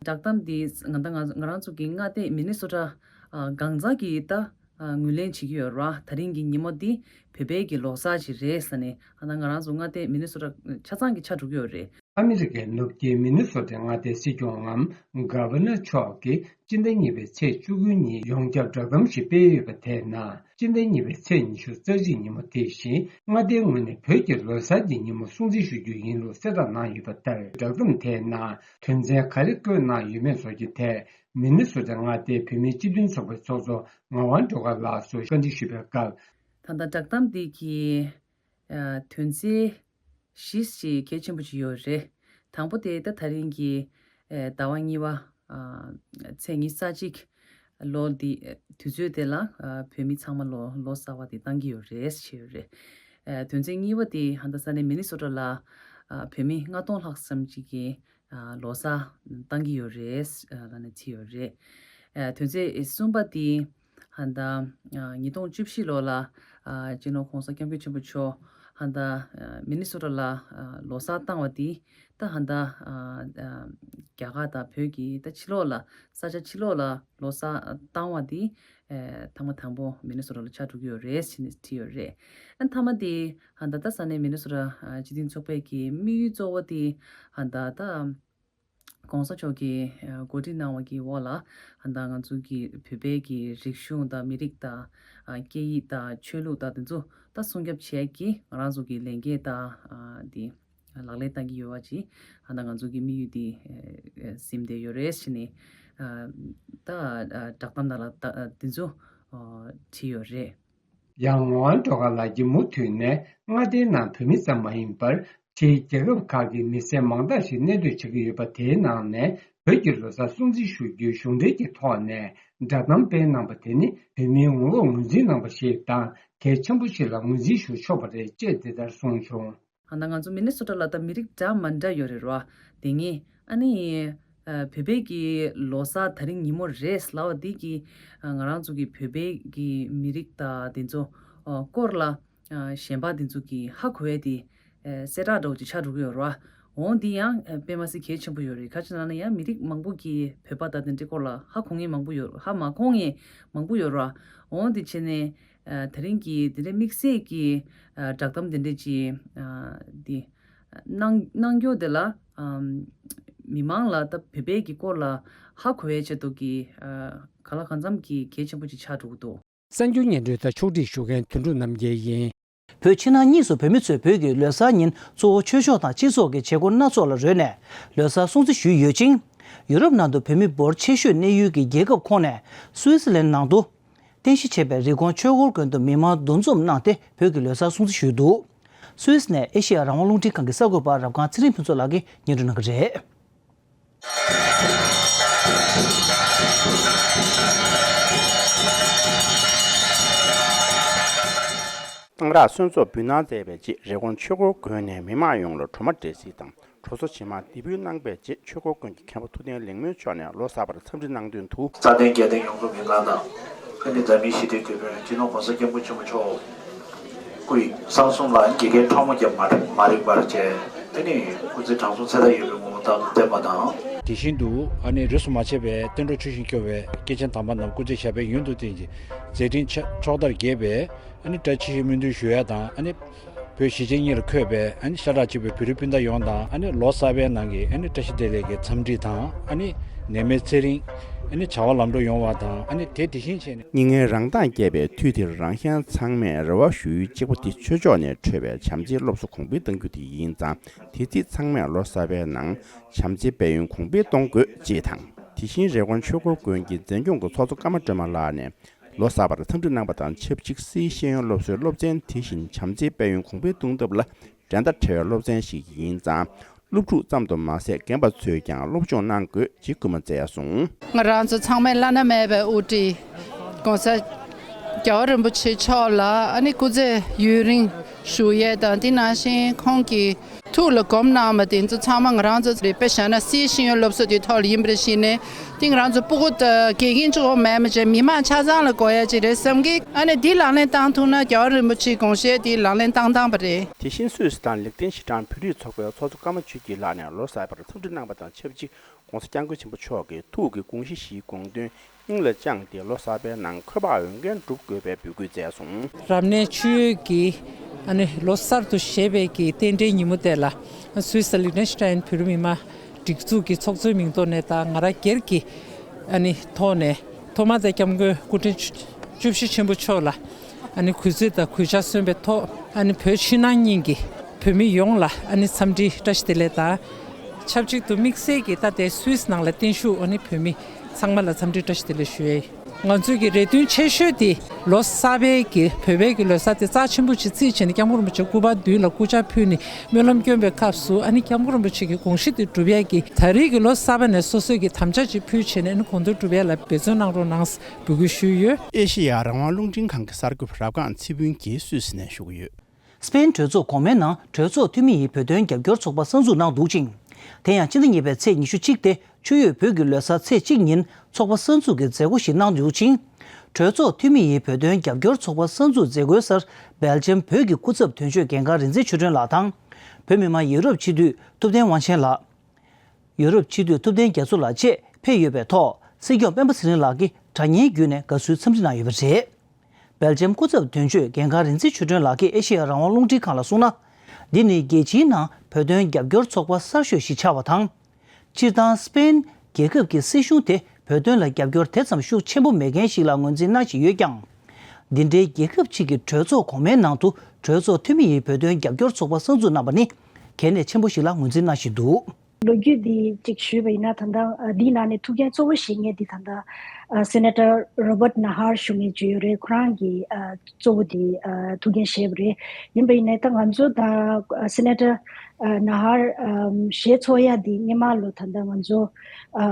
བསྒྲགས་གཏམ་འདི་ང་དང་ང་ང་རང་ཚོ་གི་མངའ་སྡེ་མི་ནི་སོ་ཊ་ཨ་གང་ཟག་གི་ད་ཨ་ངོས་ལེན་བྱེད་ཀྱི་ཡོད་ར། ད་རིང་གི་ཉིན་མོ་འདི་བོད་པའི་གི་ལོ་གསར་ཅིག་རེད་ཟེར་ནས་ཨ་ད་ང་རང་ཚོ་མངའ་སྡེ་མི་ནི་སོ་ཊ་ཆ་ཚང་གི་ཆགས་འགྲོ་གི་ཡོད་རེད། ཨ་མི་རི་ཀའི་ནུབ་རྒྱུད་མི་ནི་སོ་ཊའི་མངའ་སྡེའི་སྲིད་སྐྱོང་ངམ་གྷ་ཝར་ནར་མཆོག་གིས་སྤྱི་ཟླ་གཉིས་པའི་ཚེས་བཅུ་དགུ་ཉིན་ཡོངས་ཁྱབ་བསྒྲགས་གཏམ་ཞིག་སྤེལ་ཡོད་པ་དེའི་ནང་། སྤྱི་ཟླ་གཉིས་པའི་ཚེས་ཉི་ཤུ་རྩ་གཅིག་ཉིན་མོ་དེ་བཞིན་མངའ་སྡེའི་ངོས་ནས་བོད་ཀྱི་ལོ་གསར་གྱི་ཉིན་མོ་སྲུང་བརྩི་ཞུ་རྒྱུ་ཡིན་ལུགས་གསལ་བསྒྲགས་གནང་ཡོད་པ་ལྟར། བསྒྲགས་གཏམ་དེའི་ནང་དོན་ཚན་ག་རེ་བཀོད་གནང་ཡོད་མེད་སོགས་ཀྱི་ཐད་མི་ནི་སོ་ཊ་མངའ་སྡེའི་བོད་མིའི་སྤྱི་མཐུན་ཚོགས་པའི་ཚོགས་གཙོ་ངག་དབང་སྒྲོལ་དཀར་ལགས་སུ་བཀའ་འདྲི་ཞུས་པའི་སྐབས། ད་ལྟ་བསྒྲགས་གཏམ་འདི་གི་ཨ་དོན་ཚན་བཞི་ཞིག་གལ་ཆེན་པོ་ཅིག་ཡོད་རེད། དང་པོ་དེ་ད་ད་རིང་གི་ཨ་ཟླ་བ་གཉིས་པ་ཨ་ཚེས་ཉི་ཤུ་རྩ་གཅིག་ལོ་འདི་དུས་ཚོད་དེ་ལ་ཨ་བོད་མི་ཚང་མ་ལོ་ལོ་གསར་བ་དེ་བཏང་གི་ཡོད་རེད་ཞེས་ཡོད་རེད། ཨ་དོན་ཚན་གཉིས་པ་དེ་ཧ་ད་ས་གནས་མི་ནི་སོ་ཊ་ལ་ ཨ་བོད་མི་ལྔ་སྟོང་ལྷག་ཙམ་ཅིག་གིས་ཨ་ལོ་གསར་བཏང་གི་ཡོད་རེད་ཨ་ལབ་ནས་བྲིས་ཡོད་རེད། ཨ་དོན་ཚན་གསུམ་པ་དེ་ཧ་ད་ཨ་ཉིས་སྟོང་བཅུ་བཞི་ལོ་ལ་ཨ་སྤྱི་ནོར་༸གོང་ས་༸སྐྱབས་མགོན་ཆེན་པོ་མཆོག་ཧ་ད་ཨ་མི་ནི་སོ་ཊ་ལ་ཨ་ལོ་གསར་བཏང་བ་དེ་ད་ཧ་ད་ཨ་ཨ་རྒྱ་གར་དང་བོད་ཀྱི་ད་ཕྱི་ལོགས་ལ་ས་ཆ་ཕྱི་ལོགས་ལ་ལོ་གསར་བཏང་བ་དེ་ཨ་ཐེངས་མ་དང་པོ་མི་ནི་སོ་ཊ་ལ་ཆགས་འགྲོ་གི་ཡོད་རེད་ཟེར་ནས་བྲིས་ཡོད་རེད། ཨ་མཐའ་མ་དེ་ཧ་ད་ད་ས་གནས་མི་ནི་སོ་ཊ་ཨ་སྤྱི་མཐུན་ཚོགས་པའི་གི་དམིགས་ཡུལ་གཙོ་བོ་དེ་ཧ་ད་ད་༸གོང་ས་མཆོག་གིས་ཨ་གོ་སྒྲིག་གནང་བ་གི་འོག་ལ་ཧ་ད་ང་ཚོ་གི་བོད་པའི་གི་རིག་གཞུང་དང་མི་རིགས་དང་ཨ་སྐད་ཡིག་དང་ཆོས་ལུགས་དང་དེ་ཚོ་ད་སྲུང་སྐྱོབ་བྱེད་ཀྱི་ང་རང་ཚོ་གི་ལས་འགན་དང་ཨ་དེ་ལག་ལེན་བསྟར་གྱི་ཡོད་པ་ཅིག་ཧ་ད་ང་ཚོ་གི་དམིགས་ཡུལ་དེ་ཨ་ཟིན་བསྡད་ཡོད་རེད་ཟེར་ནས་ཨ་ད་ཨ་བསྒྲགས་གཏམ་ནང་ལ་ད་ཨ་དེ་ཚོ་ཨ་བྲིས་ཡོད་རེད། ཡང་ངག་དབང་སྒྲོལ་དཀར་ལགས་ཀྱིས་མུ་མཐུད་ནས་མངའ་སྡེའི་ནང་བོད་མི་ཙམ་མ་ཡིན་པར་ཕྱིའི་རྒྱལ་ཁབ་ཁག་གི་མི་སེར་མང་དག་ཞིག་གནས་སྡོད་བྱེད་ཀྱི་ཡོད་པ། དེའི་ནང་ནས་བོད་ཀྱི་ལོ་གསར་སྲུང་བརྩི་ཞུ་རྒྱུའི་གཞུང་འབྲེལ་གྱི་ཐོག་ནས་བསྒྲགས་གཏམ་སྤེལ་གནང་པ་དེ་ནི་བོད་མིའི་ངོ་ལོག་ངོས་འཛིན་གནང་པ་ཞིག་དང་། གལ་ཆེན་པོ་ཞིག་ལ་ངོས་འཛིན་ཞུ་ཆོག་པ་རེད་ཅེས་འདི་ལྟར་གསུངས་བྱུང་། ཨ་ནི་ང་ཚོ་མི་ནི་སོ་ཊ་ལ་ད་མི་རིགས་འདྲ་མི་འདྲ་ཡོད་རེད་ར། དེ་ངས་ཨ་ནི་ཨ་བོད་པའི་གི་ལོ་གསར་དེ་རིང་ཉིན་མོ་རེད་ལབ་པ་འདི་གི་ཨ་ང་རང་ཚོ་གི་བོད་པའི་གི་མི་རིགས་དང་དེ་ཚོ་ཨ་སྐོར་ལ་ཨ་གཞན་པ་དེ་ཚོ་གི་ཧ་གོ་ཡས་དེ་ཨ་གསལ་བསྒྲགས་འདྲ་བོ་ཅིག་ཆགས་འགྲོ་གི་ཡོད་ར། འོ་འདི་ཡང་ཨ་དཔེ་མ་སྲིད་གལ་ཆེན་པོ་ཡོད་རེད། ག་ཅི་ལབ་ན་ཡང་མི་རིགས་མང་པོ་གི་བོད་པ་དང་དེ་འདྲའི་སྐོར་ལ་ཧ་གོ་མཁན་མང་པོ་ཡོད། ཧ་མ་གོ་མཁན་མང་པོ་ཡོད་ར། འོ་འདི་བྱས་ནས། ཨ་དེ་རིང་གི་དེ་འདྲའི་དམིགས་བསལ་གྱི་ཨ་བསྒྲགས་གཏམ་དེ་འདྲས་ཀྱི་ཨ་དེ་གནང་གནང་རྒྱུ་དེ་ལ་ཨམ་མི་མང་ལ་ད་བོད་པའི་གི་སྐོར་ལ་ཧ་གོ་བའི་ཆེད་དུ་གི་ཨ་གང་ལ་གང་འཚམ་གྱི་གལ་ཆེན་པོ་ཅིག་ཆགས་འགྲོ་གི་འདུག། གསར་འགྱུར་སྙན་སྒྲོན་དང་ཕྱོགས་སྒྲིག་ཞུ་མཁན་དོན་གྲུབ་རྣམ་རྒྱལ་ཡིན། བོད་ཕྱི་ནང་གཉིས་སུ་བོད་མི་ཚོས་བོད་ཀྱི་ལོ་གསར་ཉིན་གཙོ་བོ་ཆོས་ཕྱོགས་དང་སྤྱི་ཚོགས་ཀྱི་བྱེད་སྒོ་སྣ་ཚོགས་ལ་རོལ་ནས་ལོ་གསར་སྲུང་བརྩི་ཞུས་ཡོད་ཅིང་། ཡུ་རོབ་ནང་དུ་བོད་མི་འབོར་ཆེ་ཤོས་གནས་ཡུལ་གྱི་རྒྱལ་ཁབ་ཁོངས་ནས་སུད་སི་ལན་ནང་དུ། རྟེན་གཞི་བྱས་པའི་རི་ཀོན་ཆོས་འཁོར་དགོན་དུ་མི་མང་འདུ་འཛོམས་གནང་སྟེ་བོད་ཀྱི་ལོ་གསར་སྲུང་བརྩི་ཞུས་འདུག། སུད་སི་ནས་ཨེ་ཤེ་ཡ་རང་དབང་རླུང་འཕྲིན་ཁང་གི་གསར་འགོད་པ་རབ་སྒང་ཚེ་རིང་ཕུན་ཚོགས་ལགས་ཀྱིས་སྙན་སྒྲོན་གནང་གི་རེད། གཏང་རག་གསོལ་ཚོགས་འབུལ་གནང་མཛད་པའི་རྗེས་རི་ཀོན་ཆོས་འཁོར་དགོན་ནས་མི་མང་ཡོངས་ལ་གྲོ་མ་འབྲས་སིལ་དང་། གྲོ་སོ་ཇེ་མང་འདེགས་འབུལ་གནང་པའི་རྗེས་ཆོས་འཁོར་དགོན་གྱི་མཁན་པོ་ཐུབ་བསྟན་ལེགས་སྨོན་མཆོག་ནས་ལོ་གསར་པར་འཚམས་འདྲི་གནང་དོན་དུ། རྩ་དོན་རྒྱལ་བསྟན་ཡོངས་རྫོགས་མི་མངའ་དང་། ཨ་ནི་འཛམ་གླིང་ཞི་བདེའི་དེད་དཔོན་སྤྱི་ནོར་༸གོང་ས་༸སྐྱབས་མགོན་ཆེན་པོ་མཆོག་སྐུ་ཡི་གསང་གསུམ་ལ་དགེ་རྒན་ཕྲ་མོ་རྒྱབ་མ་མ་རིག་པར་བྱས། ཨ་ནི་སྐུ་ཚེ་དྲང་སྲོང་ཚེ་མཐའ་ཡས་པའི་ངོ་བོ་དང་ལྡན་པ་དང་། དེ་བཞིན་དུ་ཨ་ནི་རིས་སུ་མ་ཆད་པའི་བསྟན་འགྲོ་ཆོས་བཞིན་སྐྱོང་བའི་སྐྱེས་ཆེན་དམ་པ་རྣམས་སྐུ་ཚེ་ཞབས་པད་ཡུན་དུ་བརྟན་ཅིང་མཛད་འཕྲིན་ཕྱག་ཕྱོགས་མཐར་རྒྱས་པའི་ཨ་ནི་བཀྲ་ཤིས་ཤིས་སྨོན་འདུན་ཞུ་ཡ་དང་། ཨ་ནི་བོད་གཞིས་བྱེས་གཉིས་ལ་འཁོད་པའི་ཨ་ནི་ཤ་ཁྲག་གཅིག་པའི་བོད་རིགས་སྤུན་ཟླ་ཡོངས་དང་། ཨ་ནི་ལོ་གསར་པའི་ནང་གི་ཨ་ནི་བཀྲ་ཤིས་བདེ་ལེགས་ཀྱི་འཚམས་འདྲི་དང་། ཨ་ནི་ནད་མེད་ཚེ་རིང་། ཨ་ནི་བྱ་བ་ལམ་འགྲོ་ཡོང་བ་དང་། ཨ་ནི་དེ་དེ་བཞིན་བྱས་ནས། སྙིགས་ལྔའི་རང་མདངས་རྒྱས་པའི་དུས་འདིར་རང་གཞན་ཚང་མས་རེ་བ་ཞུ་ཡུལ་གཅིག་པ་དེ་ཆོས་ཕྱོགས་ནས་འཕྲོས་པའི་བྱམས་བརྩེའི་སློབ་གསོ་གོང་འཕེལ་གཏང་རྒྱུ་དེ་ཡིན་ཙང་། དེ་རྩིས་ཚང་མས་ལོ་གསར་པའི་ནང་བྱམས་བརྩེའི་དཔལ་ཡོན་གོང་འཕེལ་གཏོང་དགོས་ཅེས་དང་། དེ་བཞིན་རི་ཀོན་ཆོས་འཁོར་དགོན་གྱི་འཛིན་སྐྱོང་གི་ཚོགས་གཙོ་ཀརྨ་སྒྲོལ་མ་ལགས་ནས། ལོ་གསར་པར་འཚམས་འདྲི་གནང་པ་དང་ཆབས་ཅིག་སིའི་ཤེས་ཡོན་སློབ་གསོའི་སློབ་ཚན་དེ་བཞིན་བྱམས་བརྩེའི་དཔལ་ཡོན་གོང་འཕེལ་གཏོང་ཐབས་ལ་འགྲན་ཟླ་བྲལ་བའི་སློབ་ཚན་ཞིག་ཡིན་ཙང་། སློབ་ཕྲུག་ཙམ་དུ་མ་ཟད་རྒན་པ་ཚོས་ཀྱང་སློབ་སྦྱོང་གནང་དགོས་ཅེས་སྐུལ་མ་བསྩལ་སོང་། ང་རང་ཚོ་ཚང་མས་བླ་ན་མེད་པའི་དབུ་ཁྲིད་༸གོང་ས་༸རྒྱལ་བ་རིན་པོ་ཆེ་མཆོག་ལ་ཨ་ནི་སྐུ་ཚེ་ཡུན་རིང་བཞུགས་ཡས་དང་། དེ་ནང་བཞིན་ཁོང་གི་ཐུགས་ལ་སྒོམ་གནང་བ་དེ་ཚོ་ཚང་མ་ང་རང་ཚོ་རེད། དཔེ་བཞག་ན་སིའི་ཤེས་ཡོན་སློབ་གསོ་དེའི་ཐོག་ལ་ཡིན་པ་རེད་ཤེས་ནས། དེ་ང་རང་ཚོ་སྤུ་གུ་དང་དགེ་རྒན་གཅིག་པོ་མེད་མ་བྱས་མི་མང་ཆ་ཚང་ལ་དགོས་ཡ་ཅིག་རེད་བསམ་གི། ཨ་ནི་འདི་ལག་ལེན་བསྟར་ཐུབ་ན་རྒྱལ་བ་རིན་པོ་ཆེའི་དགོངས་བཞེད་དེ་ལག་ལེན་བསྟར་བཏང་བ་རེད། དེ་བཞིན་སུད་སི་དང་ལིག་ཏེན་ཤི་ཏན་བོད་རིགས་ཚོགས་པའི་ཚོགས་གཙོ་ཀརྨ་ཆོས་སྐྱིད་ལགས་ནས་ལོ་གསར་པར་འཚམས་འདྲི་གནང་པ་དང་ཆབས་ཅིག ༸གོང་ས་༸སྐྱབས་མགོན་ཆེན་པོ་མཆོག་གི་ཐུགས་ཀྱི་དགོངས་གཞི་བཞིའི་དགོངས་དོན་སྙིང་ལ་བཅངས་ཏེ་ལོ་གསར་པའི་ནང་འཁོས་དཔག་འོས་འགན་སྒྲུབ་དགོས་པའི་འབོད་སྐུལ་མཛད་སོང་། རབ་གནས་ཆུ་ཡོས་ཀྱི་ཨ་ནི་ལོ་གསར་དུ་བཞད་པའི་གི་རྟེན་འབྲེལ་ཉིན་མོ་དེ་ལ། སུད་སི་ལི་ཏེན་ཤི་ཏན་བོད་རིགས་མི་མང་སྒྲིག་འཛུགས་ཀྱི་ཚོགས་གཙོའི་མིང་ཐོག་ནས་དང་ང་རང་སྒེར་གྱི་ཨ་ནི་ཐོག་ནས་ཐོག་མར་དེ་སྐྱབས་མགོན་སྐུ་ཕྲེང་བཅུ་བཞི་ཆེན་པོ་མཆོག་ལ་ཨ་ནི་གུས་བརྩི་དང་གུས་ཕྱག་སོན་པའི་ཐོག་ཨ་ནི་བོད་ཕྱི་ནང་གཉིས་ཀྱི་བོད་མི་ཡོངས་ལ་ཨ་ནི་འཚམས་འདྲི་བཀྲ་ཤིས་བདེ་ལེགས་དང་། ཆབས་ཅིག་ཏུ་དམིགས་བསལ་གྱིས་ད་ལྟའི་སུད་སི་ནང་ལ་བརྟན་བཞུགས་ཨ་ནི་བོད་མི་ཚང་མ་ལ་འཚམས་འདྲི་བཀྲ་ཤིས་བདེ་ལེགས་ཞུ་ཡས། ང་ཚོའི་གི་རེ་འདུན་ཆེ་ཤོས་དེ་ལོ་གསར་པའི་གི་བོད་པའི་གི་ལོ་གསར་དེ་རྩ་ཆེན་པོ་ཅིག་བརྩིས་བྱས་ནས་སྐྱབས་མགོན་རིན་པོ་ཆེ་སྐུ་པར་མདུན་ལ་སྐུ་ཕྱག་ཕུལ་ནས་སྨོན་ལམ་སྐྱོན་པའི་སྐབས་སུ་ཨ་ནི་སྐྱབས་མགོན་རིན་པོ་ཆེ་གི་དགོངས་གཞི་དེ་འགྲུབ་ཡས་ཀྱི་ད་རེས་ཀྱི་ལོ་གསར་པ་ནས་སོ་སོའི་གི་དམ་བཅའ་ཅིག་ཕུལ་བྱས་ནས་ཨ་ནི་དགོངས་དོན་འགྲུབ་ཡས་ལ་འབད་བརྩོན་གནང་རོགས་གནང་འབོད་སྐུལ་ཞུས་ཡོད། ཨེ་ཤེ་ཡ་རང་དབང་རླུང་འཕྲིན་ཁང་གི་གསར་འགོད་པ་རབ་སྒང་ཚེ་ཕུན་གྱིས་སུད་སི་ནས་ཞུ་གི་ཡོད། སི་པེན་གྲོས་ཚོགས་གོང་མའི་ནང་གྲོས་ཚོགས་འཐུས་མི་ཡིས་བོད་དོན་རྒྱབ་སྐྱོར་ཚོགས་པ་གསར་འཛུགས་གནང་འདུག་ཅིང་། དེ་ཡང་ཕྱི་ཟླ་གཉིས་པའི་ཚེས་ཉི་ཤུ་གཅིག་སྟེ་ཆུ་ཡོས་བོད་ཀྱི་ལོ་གསར་ཚེས་གཅིག་ཉིན་ཚོགས་པ་གསར་འཛུགས་ཀྱི་མཛད་སྒོ་ཞིག་གནང་འདུག་ཅིང་། གྲོས་ཚོགས་འཐུས་མི་ཡིས་བོད་དོན་རྒྱབ་སྐྱོར་ཚོགས་པ་གསར་འཛུགས་མཛད་སྒོའི་སར་སྦེལ་ཇམ་བོད་ཀྱི་སྐུ་ཚབ་དོན་གཅོད་རྒན་ཁག་རིག་འཛིན་ཆོས་སྒྲོན་ལགས་དང་། བོད་མི་མང་ཡུ་རོབ་སྤྱི་འཐུས་ཐུབ་བསྟན་དབང་ཆེན་ལགས། ཡུ་རོབ་སྤྱི་འཐུས་ཐུབ་བསྟན་རྒྱ་མཚོ་ལགས་བཅས་ཕེབས་ཡོད་པའི་ཐོག་སྲིད་སྐྱོང་སྤེན་པ་ཚེ་རིང་ལགས་ཀྱིས་དྲ་བརྙན་བརྒྱུད་ནས་དགའ་བསུའི་འཚམས་འདྲི་གནང་ཡོད་པ་རེད། སྦེལ་ཇམ་སྐུ་ཚབ་དོན་གཅོད་རྒན་ཁག་རིག་འཛིན་ཆོས་སྒྲོན་ལགས་ཀྱིས་ཨེ་ཤེ་ཡ་རང་དབང་རླུང་འཕྲིན་ཁང་ལ་གསུངས་ན། འདི་ནི་རྒྱལ་སྤྱིའི་ནང་བོད་དོན་རྒྱབ་སྐྱོར་ཚོགས་པ་གསར་ཤོས་ཤིག་ཆགས་པ་དང་། སྤྱིར་བཏང་སི་པེན་རྒྱལ་ཁབ་ཀྱི་སྲིད་གཞུང་དེ་བོད་དོན་ལ་རྒྱབ་སྐྱོར་དེ་ཙམ་ཤུགས་ཆེན་པོ་མེད་མཁན་ཞིག་ལ་ངོས་འཛིན་གནང་བཞིན་ཡོད་ཀྱང་། འདི་འདྲའི་རྒྱལ་ཁབ་ཅིག་གི་གྲོས་ཚོགས་གོང་མའི་ནང་དུ་གྲོས་ཚོགས་འཐུས་མི་ཡིས་བོད་དོན་རྒྱབ་སྐྱོར་ཚོགས་པ་གསར་འཛུགས་གནང་པ་ནི་གལ་གནད་ཆེན་པོ་ཞིག་ལ་ངོས་འཛིན་གནང་བཞིན་འདུག། ལོ་རྒྱུས་འདི་གཅིག་ཞུས་པ་ཡིན་ན། ད་ལྟ་ཨ་འདིའི་ནང་ནས་ཐུགས་འགན་གཙོ་བོ་བཞེས་མཁན་འདི་ད་ལྟ་ཨ་སེ་ནེ་ཊར་རོ་བར་ཊི་ན་ཧར་ཞུ་མཁན་ཅིག་ཡོད་རེད། ཁོ་རང་གིས་ཨ་གཙོ་བོ་འདི་ཨ་ཐུགས་འགན་བཞེས་པ་རེད། ཡིན་པ་ཡིན་ནའི་ད་ང་ཚོ་ད་ཨ་སེ་ནེ་ཊར་ཨ་ན་ཧར་ཨམ་ཞེས་ཚོགས་ཡ་འདི་སྔོན་མ་ལོ་ད་ལྟ་ང་ཚོ་ཨ་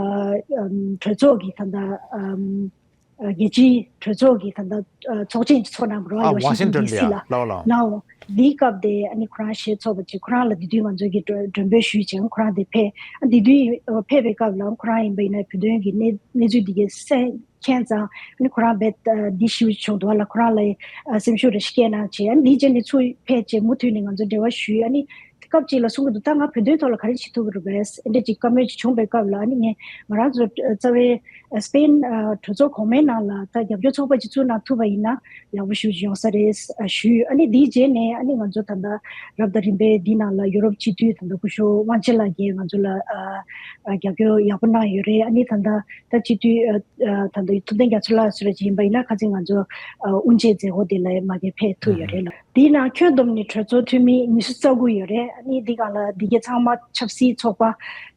ཨམ་གྲོས་ཚོགས་ཀྱི་ད་ལྟ་ཨམ་ཨ་རྒྱལ་སྤྱིའི་གྲོས་ཚོགས་ཀྱི་ད་ལྟ་ཨ་ཚོགས་ཆེན་ཚོགས་གནང་བ་རེད། ཨ་ཝ་ཤིང་ཊོན་ཌི་སི་ལ། ལའོ་ལའོ། ལའོ། འདིའི་སྐབས་དེ་ཨ་ནི་ཁོ་རང་ཞེས་ཚོགས་པ་ཅིག་ཁོ་རང་ལ་དེ་དུས་ང་ཚོ་གིས་མགྲོན་མགྲོན་འབོད་ཞུས་བྱས། ཁོ་རང་དེ་ཕེབས། ཨ་དེ་དུས་ཨ་ཕེབས་པའི་སྐབས་ལ་ཁོ་རང་ཡིན་པ་ཡིན་ན་བོད་དོན་གྱི་གནས་གནས་ཚུལ་འདི་གའི་གསན་མཁན་ཙང་ཨ་ནི་ཁོ་རང་རྦད་ཨ་འདི་ཞུ་བྱུང་འདུག་ལ། ཁོ་རང་ལ་ཨ་སེམས་ཤུགས་རེ་ཞིག་སྐྱེས་གནང་བྱས། ཨ་ནི་འདིའི་རྗེས་ནས་ཚུར་ཕེབས་བྱས་མུ་མཐུད་ནས་ང་ཚོ་འབྲེལ་བ་ཞུས། ཨ་ནི་སྐབས་གཅིག་ལ་གསུང་གི་འདུག། ད་ང་བོད་དོན་ཐོག་ལ་ག་རེ་བྱེད་ཐུབ་ཀྱི་རེད་པས། ཨེ་འདྲ་ཅིག་བཀའ་མོལ་ཅིག་བྱུང་བའི་སྐབས་ལ་ཨ་ནི་ངས་ང་རང་ཚོ་རྩ་བའི་སི་པེན་གྲོས་ཚོགས་གོང་མའི་ནང་ལ་ད་རྒྱབ་སྐྱོར་ཚོགས་པ་ཅིག་བཙུགས་གནང་ཐུབ་པ་ཡིན་ན་ཡག་པོ་ཞེ་པོ་ཅིག་ཡོང་ས་རེད་ཞུས། ཨ་ནི་དེའི་རྗེས་ནས་ཨ་ནི་ང་ཚོ་ད་ལྟ་རབ་དང་རིམ་པས་འདི་ནང་ལ་ཡུ་རོབ་སྤྱི་འཐུས་ད་ལྟ་སྐུ་ཞབས་དབང་ཆེན་ལགས་ཀྱིས་ང་ཚོ་ལ་ཨ་ཨ་རྒྱབ་སྐྱོར་ཡག་པོ་གནང་ཡོད་རེད། ཨ་ནི་ད་ལྟ་ད་སྤྱི་འཐུས་ཨ་ཨ་ད་ལྟ་ཐུབ་བསྟན་རྒྱ་མཚོ་ལགས་སུ་རེ་ཅིག་ཡིན་པ་ཡིན་ན་ཁ་སང་ང་ཚོ་ཨ་དབུ་འབྱེད་མཛད་སྒོ་དེ་ལ་མ་གི་ཕེབས་ཐུབ་ཡོད་རེད་ལ། དེའི་ནང་ཁྱོན་བསྡོམས་ནས་གྲོས་ཚོགས་འཐུས་མི་ཉི་ཤུ་རྩ་དགུ་ཡོད་རེད། ཨ་ནི་འདི་ག་ལ་འདི་གའི་ཚང་མ་ཆབ་སྲིད་ཚོགས་པ་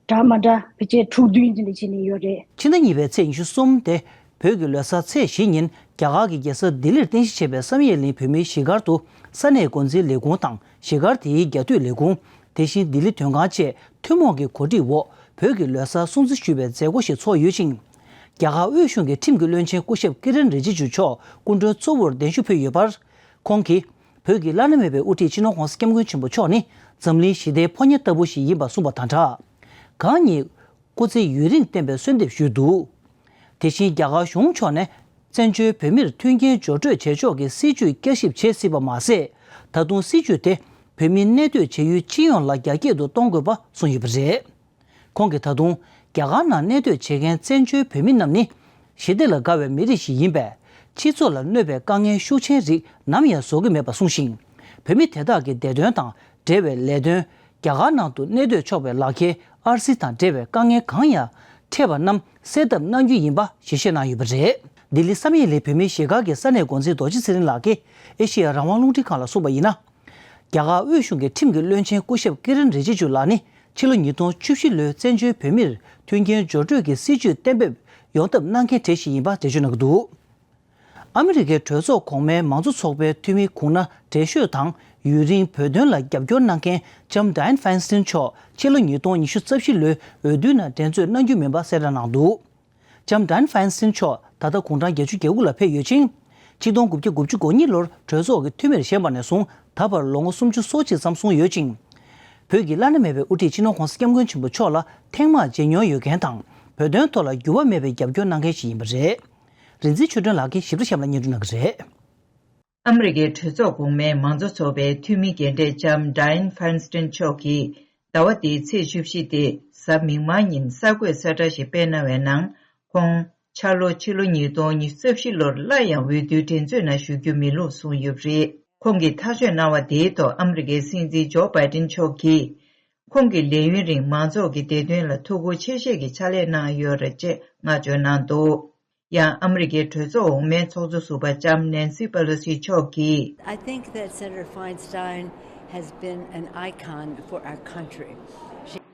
འདྲ་མ་འདྲ་ཕལ་ཆེར་དྲུག་བདུན་ཅིག་འདྲ་བྱས་ནས་ཡོད་རེད། ཕྱི་ཟླ་གཉིས་པའི་ཚེས་ཉི་ཤུ་གསུམ་སྟེ་བོད་ཀྱི་ལོ་གསར་ཚེས་བཞི་ཉིན་རྒྱ་གར་གྱི་རྒྱལ་ས་ལྡི་ལིར་རྟེན་གཞི་བྱས་པའི་བསམ་ཡས་གླིང་བོད་མིའི་གཞིས་སྒར་དུ་ས་གནས་འགོ་འཛིན་ལས་ཁུངས་དང་གཞིས་སྒར་དེའི་རྒྱ་སྡོད་ལས་ཁུངས། དེ་བཞིན་ལྡི་ལི་དོན་ཁང་བཅས་ཐུན་མོང་གི་གོ་སྒྲིག་འོག་བོད་ཀྱི་ལོ་གསར་སྲུང་བརྩི་ཞུ་བའི་མཛད་སྒོ་ཞིག་ཚོགས་ཡོད་ཅིང་། རྒྱ་གར་དབུས་གཞུང་གི་ཁྲིམས་ཀྱི་བློན་ཆེན་སྐུ་ཞབས་ཀི་རན་རི་ཇི་ཇུ་མཆོག་སྐུ་མགྲོན་གཙོ་བོར་གདན་ཞུ་ཕུལ་ཡོད་པར། ཁོང་གིས་བོད་ཀྱི་བླ་ན་མེད་པའི་དབུ་ཁྲིད་སྤྱི་ནོར་༧གོང་ས་༧སྐྱབས་མགོན་ཆེན་པོ་མཆོག་ནི་འཛམ་གླིང་ཞི་བདེའི་ཕོ་ཉ་ལྟ་བུ་ཞིག་ཡིན་པ་གསུངས་པ་དང་སྦྲགས། གང་ཉིད་སྐུ་ཚེ་ཡུན་རིང་བརྟན་པའི་གསོལ་འདེབས་ཞུས་འདུག། དེ་བཞིན་རྒྱ་གར་གཞུང་ཕྱོགས་ནས་བཙན་བྱོལ་བོད་མིར་མཐུན་རྐྱེན་སྦྱོར་སྤྲོད་བྱེད་ཕྱོགས་ཀྱི་སྲིད་ཇུས་བསྐྱར་ཞིབ་བྱེད་སྲིད་པ་མ་ཟད། ད་དུང་སྲིད་ཇུས་དེ་བོད་མི་གནས་སྡོད་བྱ་ཡུལ་སྤྱི་ཡོངས་ལ་རྒྱ་སྐྱེད་དུ་གཏོང་དགོས་པ་གསུངས་ཡོད་པ་རེད། ཁོང་གིས་ད་དུང་རྒྱ་གར་ནང་གནས་སྡོད་བྱེད་མཁན་བཙན་བྱོལ་བོད་མི་རྣམས་ནི་ཞི་བདེ་ལ་དགའ་བའི་མི་རིགས་ཤིག་ཡིན་པས། སྤྱི་ཚོགས་ལ་གནོད་པའི་དཀའ་ངལ་ཤུགས་ཆེན་རིགས་ནམ་ཡང་བཟོ་གི་མེད་པ་གསུངས་ཤིང་། བོད་མི་དེ་དག་གི་བདེ་དོན་དང་འབྲེལ་བའི་ལས་དོན། རྒྱ་གར་ནང་དུ་གནས་སྡོད་ཆོག་པའི་ལག་ཁྱེར་ཨར་སི་དང་འབྲེལ་བའི་དཀའ་ངལ་གང་ཡང་འཕྲད་པ་རྣམས་སེལ་ཐབས་གནང་རྒྱུ་ཡིན་པ་ཞལ་བཞེས་གནང་ཡོད་པ་རེད། ལྡི་ལི་བསམ་ཡས་གླིང་བོད་མིའི་གཞིས་སྒར་གྱི་ས་གནས་འགོ་འཛིན་རྡོ་རྗེ་ཚེ་རིང་ལགས་ཀྱིས་ཨེ་ཤེ་ཡ་རང་དབང་རླུང་འཕྲིན་ཁང་ལ་གསུངས་པ་ཡིན་ན། རྒྱ་གར་དབུས་གཞུང་གི་ཁྲིམས་ཀྱི་བློན་ཆེན་སྐུ་ཞབས་ཀི་རན་རི་ཇི་ཇུ་ལགས་ནི་ཕྱི་ལོ་ཉིས་སྟོང་བཅུ་བཞི་ལོའི་བཙན་བྱོལ་བོད་མིར་མཐུན་རྐྱེན་སྦྱོར་སྤྲོད་ཀྱི་སྲིད་ཇུས་གཏན་འབེབས་ཡོང་ཐབས་གནང་མཁན་གྲས་ཤིག་ཡིན་པ་འགྲེལ་བརྗོད་གནང་གི་འདུག། ཨ་མི་རི་ཀའི་གྲོས་ཚོགས་གོང་མའི་མང་གཙོ་ཚོགས་པའི་འཐུས་མི་གུང་ན་བགྲེས་ཤོས་དང་ཡུན་རིང་བོད་དོན་ལ་རྒྱབ་སྐྱོར་གནང་མཁན་ལྕམ་Dianne Feinstein་མཆོག་ཕྱི་ལོ་ཉིས་སྟོང་ཉི་ཤུ་རྩ་བཞི་ལོའི་འོས་བསྡུའི་ནང་འགྲན་རྩོད་གནང་རྒྱུ་མིན་པ་གསལ་བསྒྲགས་གནང་འདུག། ལྕམ་Dianne Feinstein་མཆོག་ད་ལྟ་དགུང་གྲངས་བརྒྱད་ཅུ་གྱ་དགུ་ལ་ཕེབས་ཡོད་ཅིང་། ཆིག་སྟོང་དགུ་བརྒྱ་དགུ་བཅུ་གོ་གཉིས་ལོར་གྲོས་ཚོགས་ཀྱི་འཐུས་མིར་བཞེངས་པ་ནས་བཟུང་ད་བར་ལོ་ངོ་སུམ་ཅུ་སོ་གཅིག་ཙམ་སོང་ཡོད་ཅིང་། བོད་ཀྱི་བླ་ན་མེད་པའི་དབུ་ཁྲིད་སྤྱི་ནོར་༧གོང་ས་༧སྐྱབས་མགོན་ཆེན་པོ་མཆོག་ལ་ཐེངས་མང་མཇལ་མྱོང་ཡོད་མཁན་དང་། བོད་དོན་ཐོག་ལ་འགྱུར་བ་མེད་པའི་རྒྱབ་སྐྱོར་གནང་མཁན་ཞིག་ཡིན་པ་རེད། རིག་འཛིན་ཆོས་སྒྲོན་ལགས་ཀྱིས་ཞིབ་ཕྲ་གཤམ་ལ་སྙན་སྒྲོན་གནང་གི་རེད། ཨ་མི་རི་ཀའི་གྲོས་ཚོགས་གོང་མའི་མང་གཙོ་ཚོགས་པའི་འཐུས་མི་རྒན་གྲས་ལྕམ་Dianne Feinstein་མཆོག་གིས་ཟླ་བ་འདིའི་ཚེས་བཅུ་བཞི་སྟེ་གཟའ་མིག་དམར་ཉིན་གསར་འགོད་གསལ་བསྒྲགས་ཤིག་སྤེལ་གནང་བའི་ནང་། ཁོང་འཆར་ལོ་ཕྱི་ལོ་ཉིས་སྟོང་ཉི་ཤུ་རྩ་བཞི་ལོར་སླར་ཡང་འོས་བསྡུའི་འགྲན་རྩོད་ནང་ཞུགས་རྒྱུ་མིན་ལུགས་གསུངས་ཡོད་པ་རེད། ཁོང་གིས་ཐག་གཅོད་གནང་བ་དེའི་ཐོག་ཨ་མི་རི་ཀའི་སྲིད་འཛིན་ཇོ་བྷའི་ཏིན་མཆོག་གིས། ཁོང་གི་ལས་ཡུན་རིང་མང་ཚོགས་ཀྱི་བདེ་དོན་ལ་ཐུགས་ཁུར་ཆེ་བཞེས་ཀྱི་ཕྱག་ལས་གནང་ཡོད་རེད་ཅེས་བསྔགས་བརྗོད་གནང་འདུག། ཡང་ཨ་མི་རི་ཀའི་གྲོས་ཚོགས་འོག་མའི་ཚོགས་གཙོ་ཟུར་པ་ལྕམ་ནན་སི་པ་ལོ་སི་མཆོག་གིས། I think that Senator Feinstein has been an icon for our country.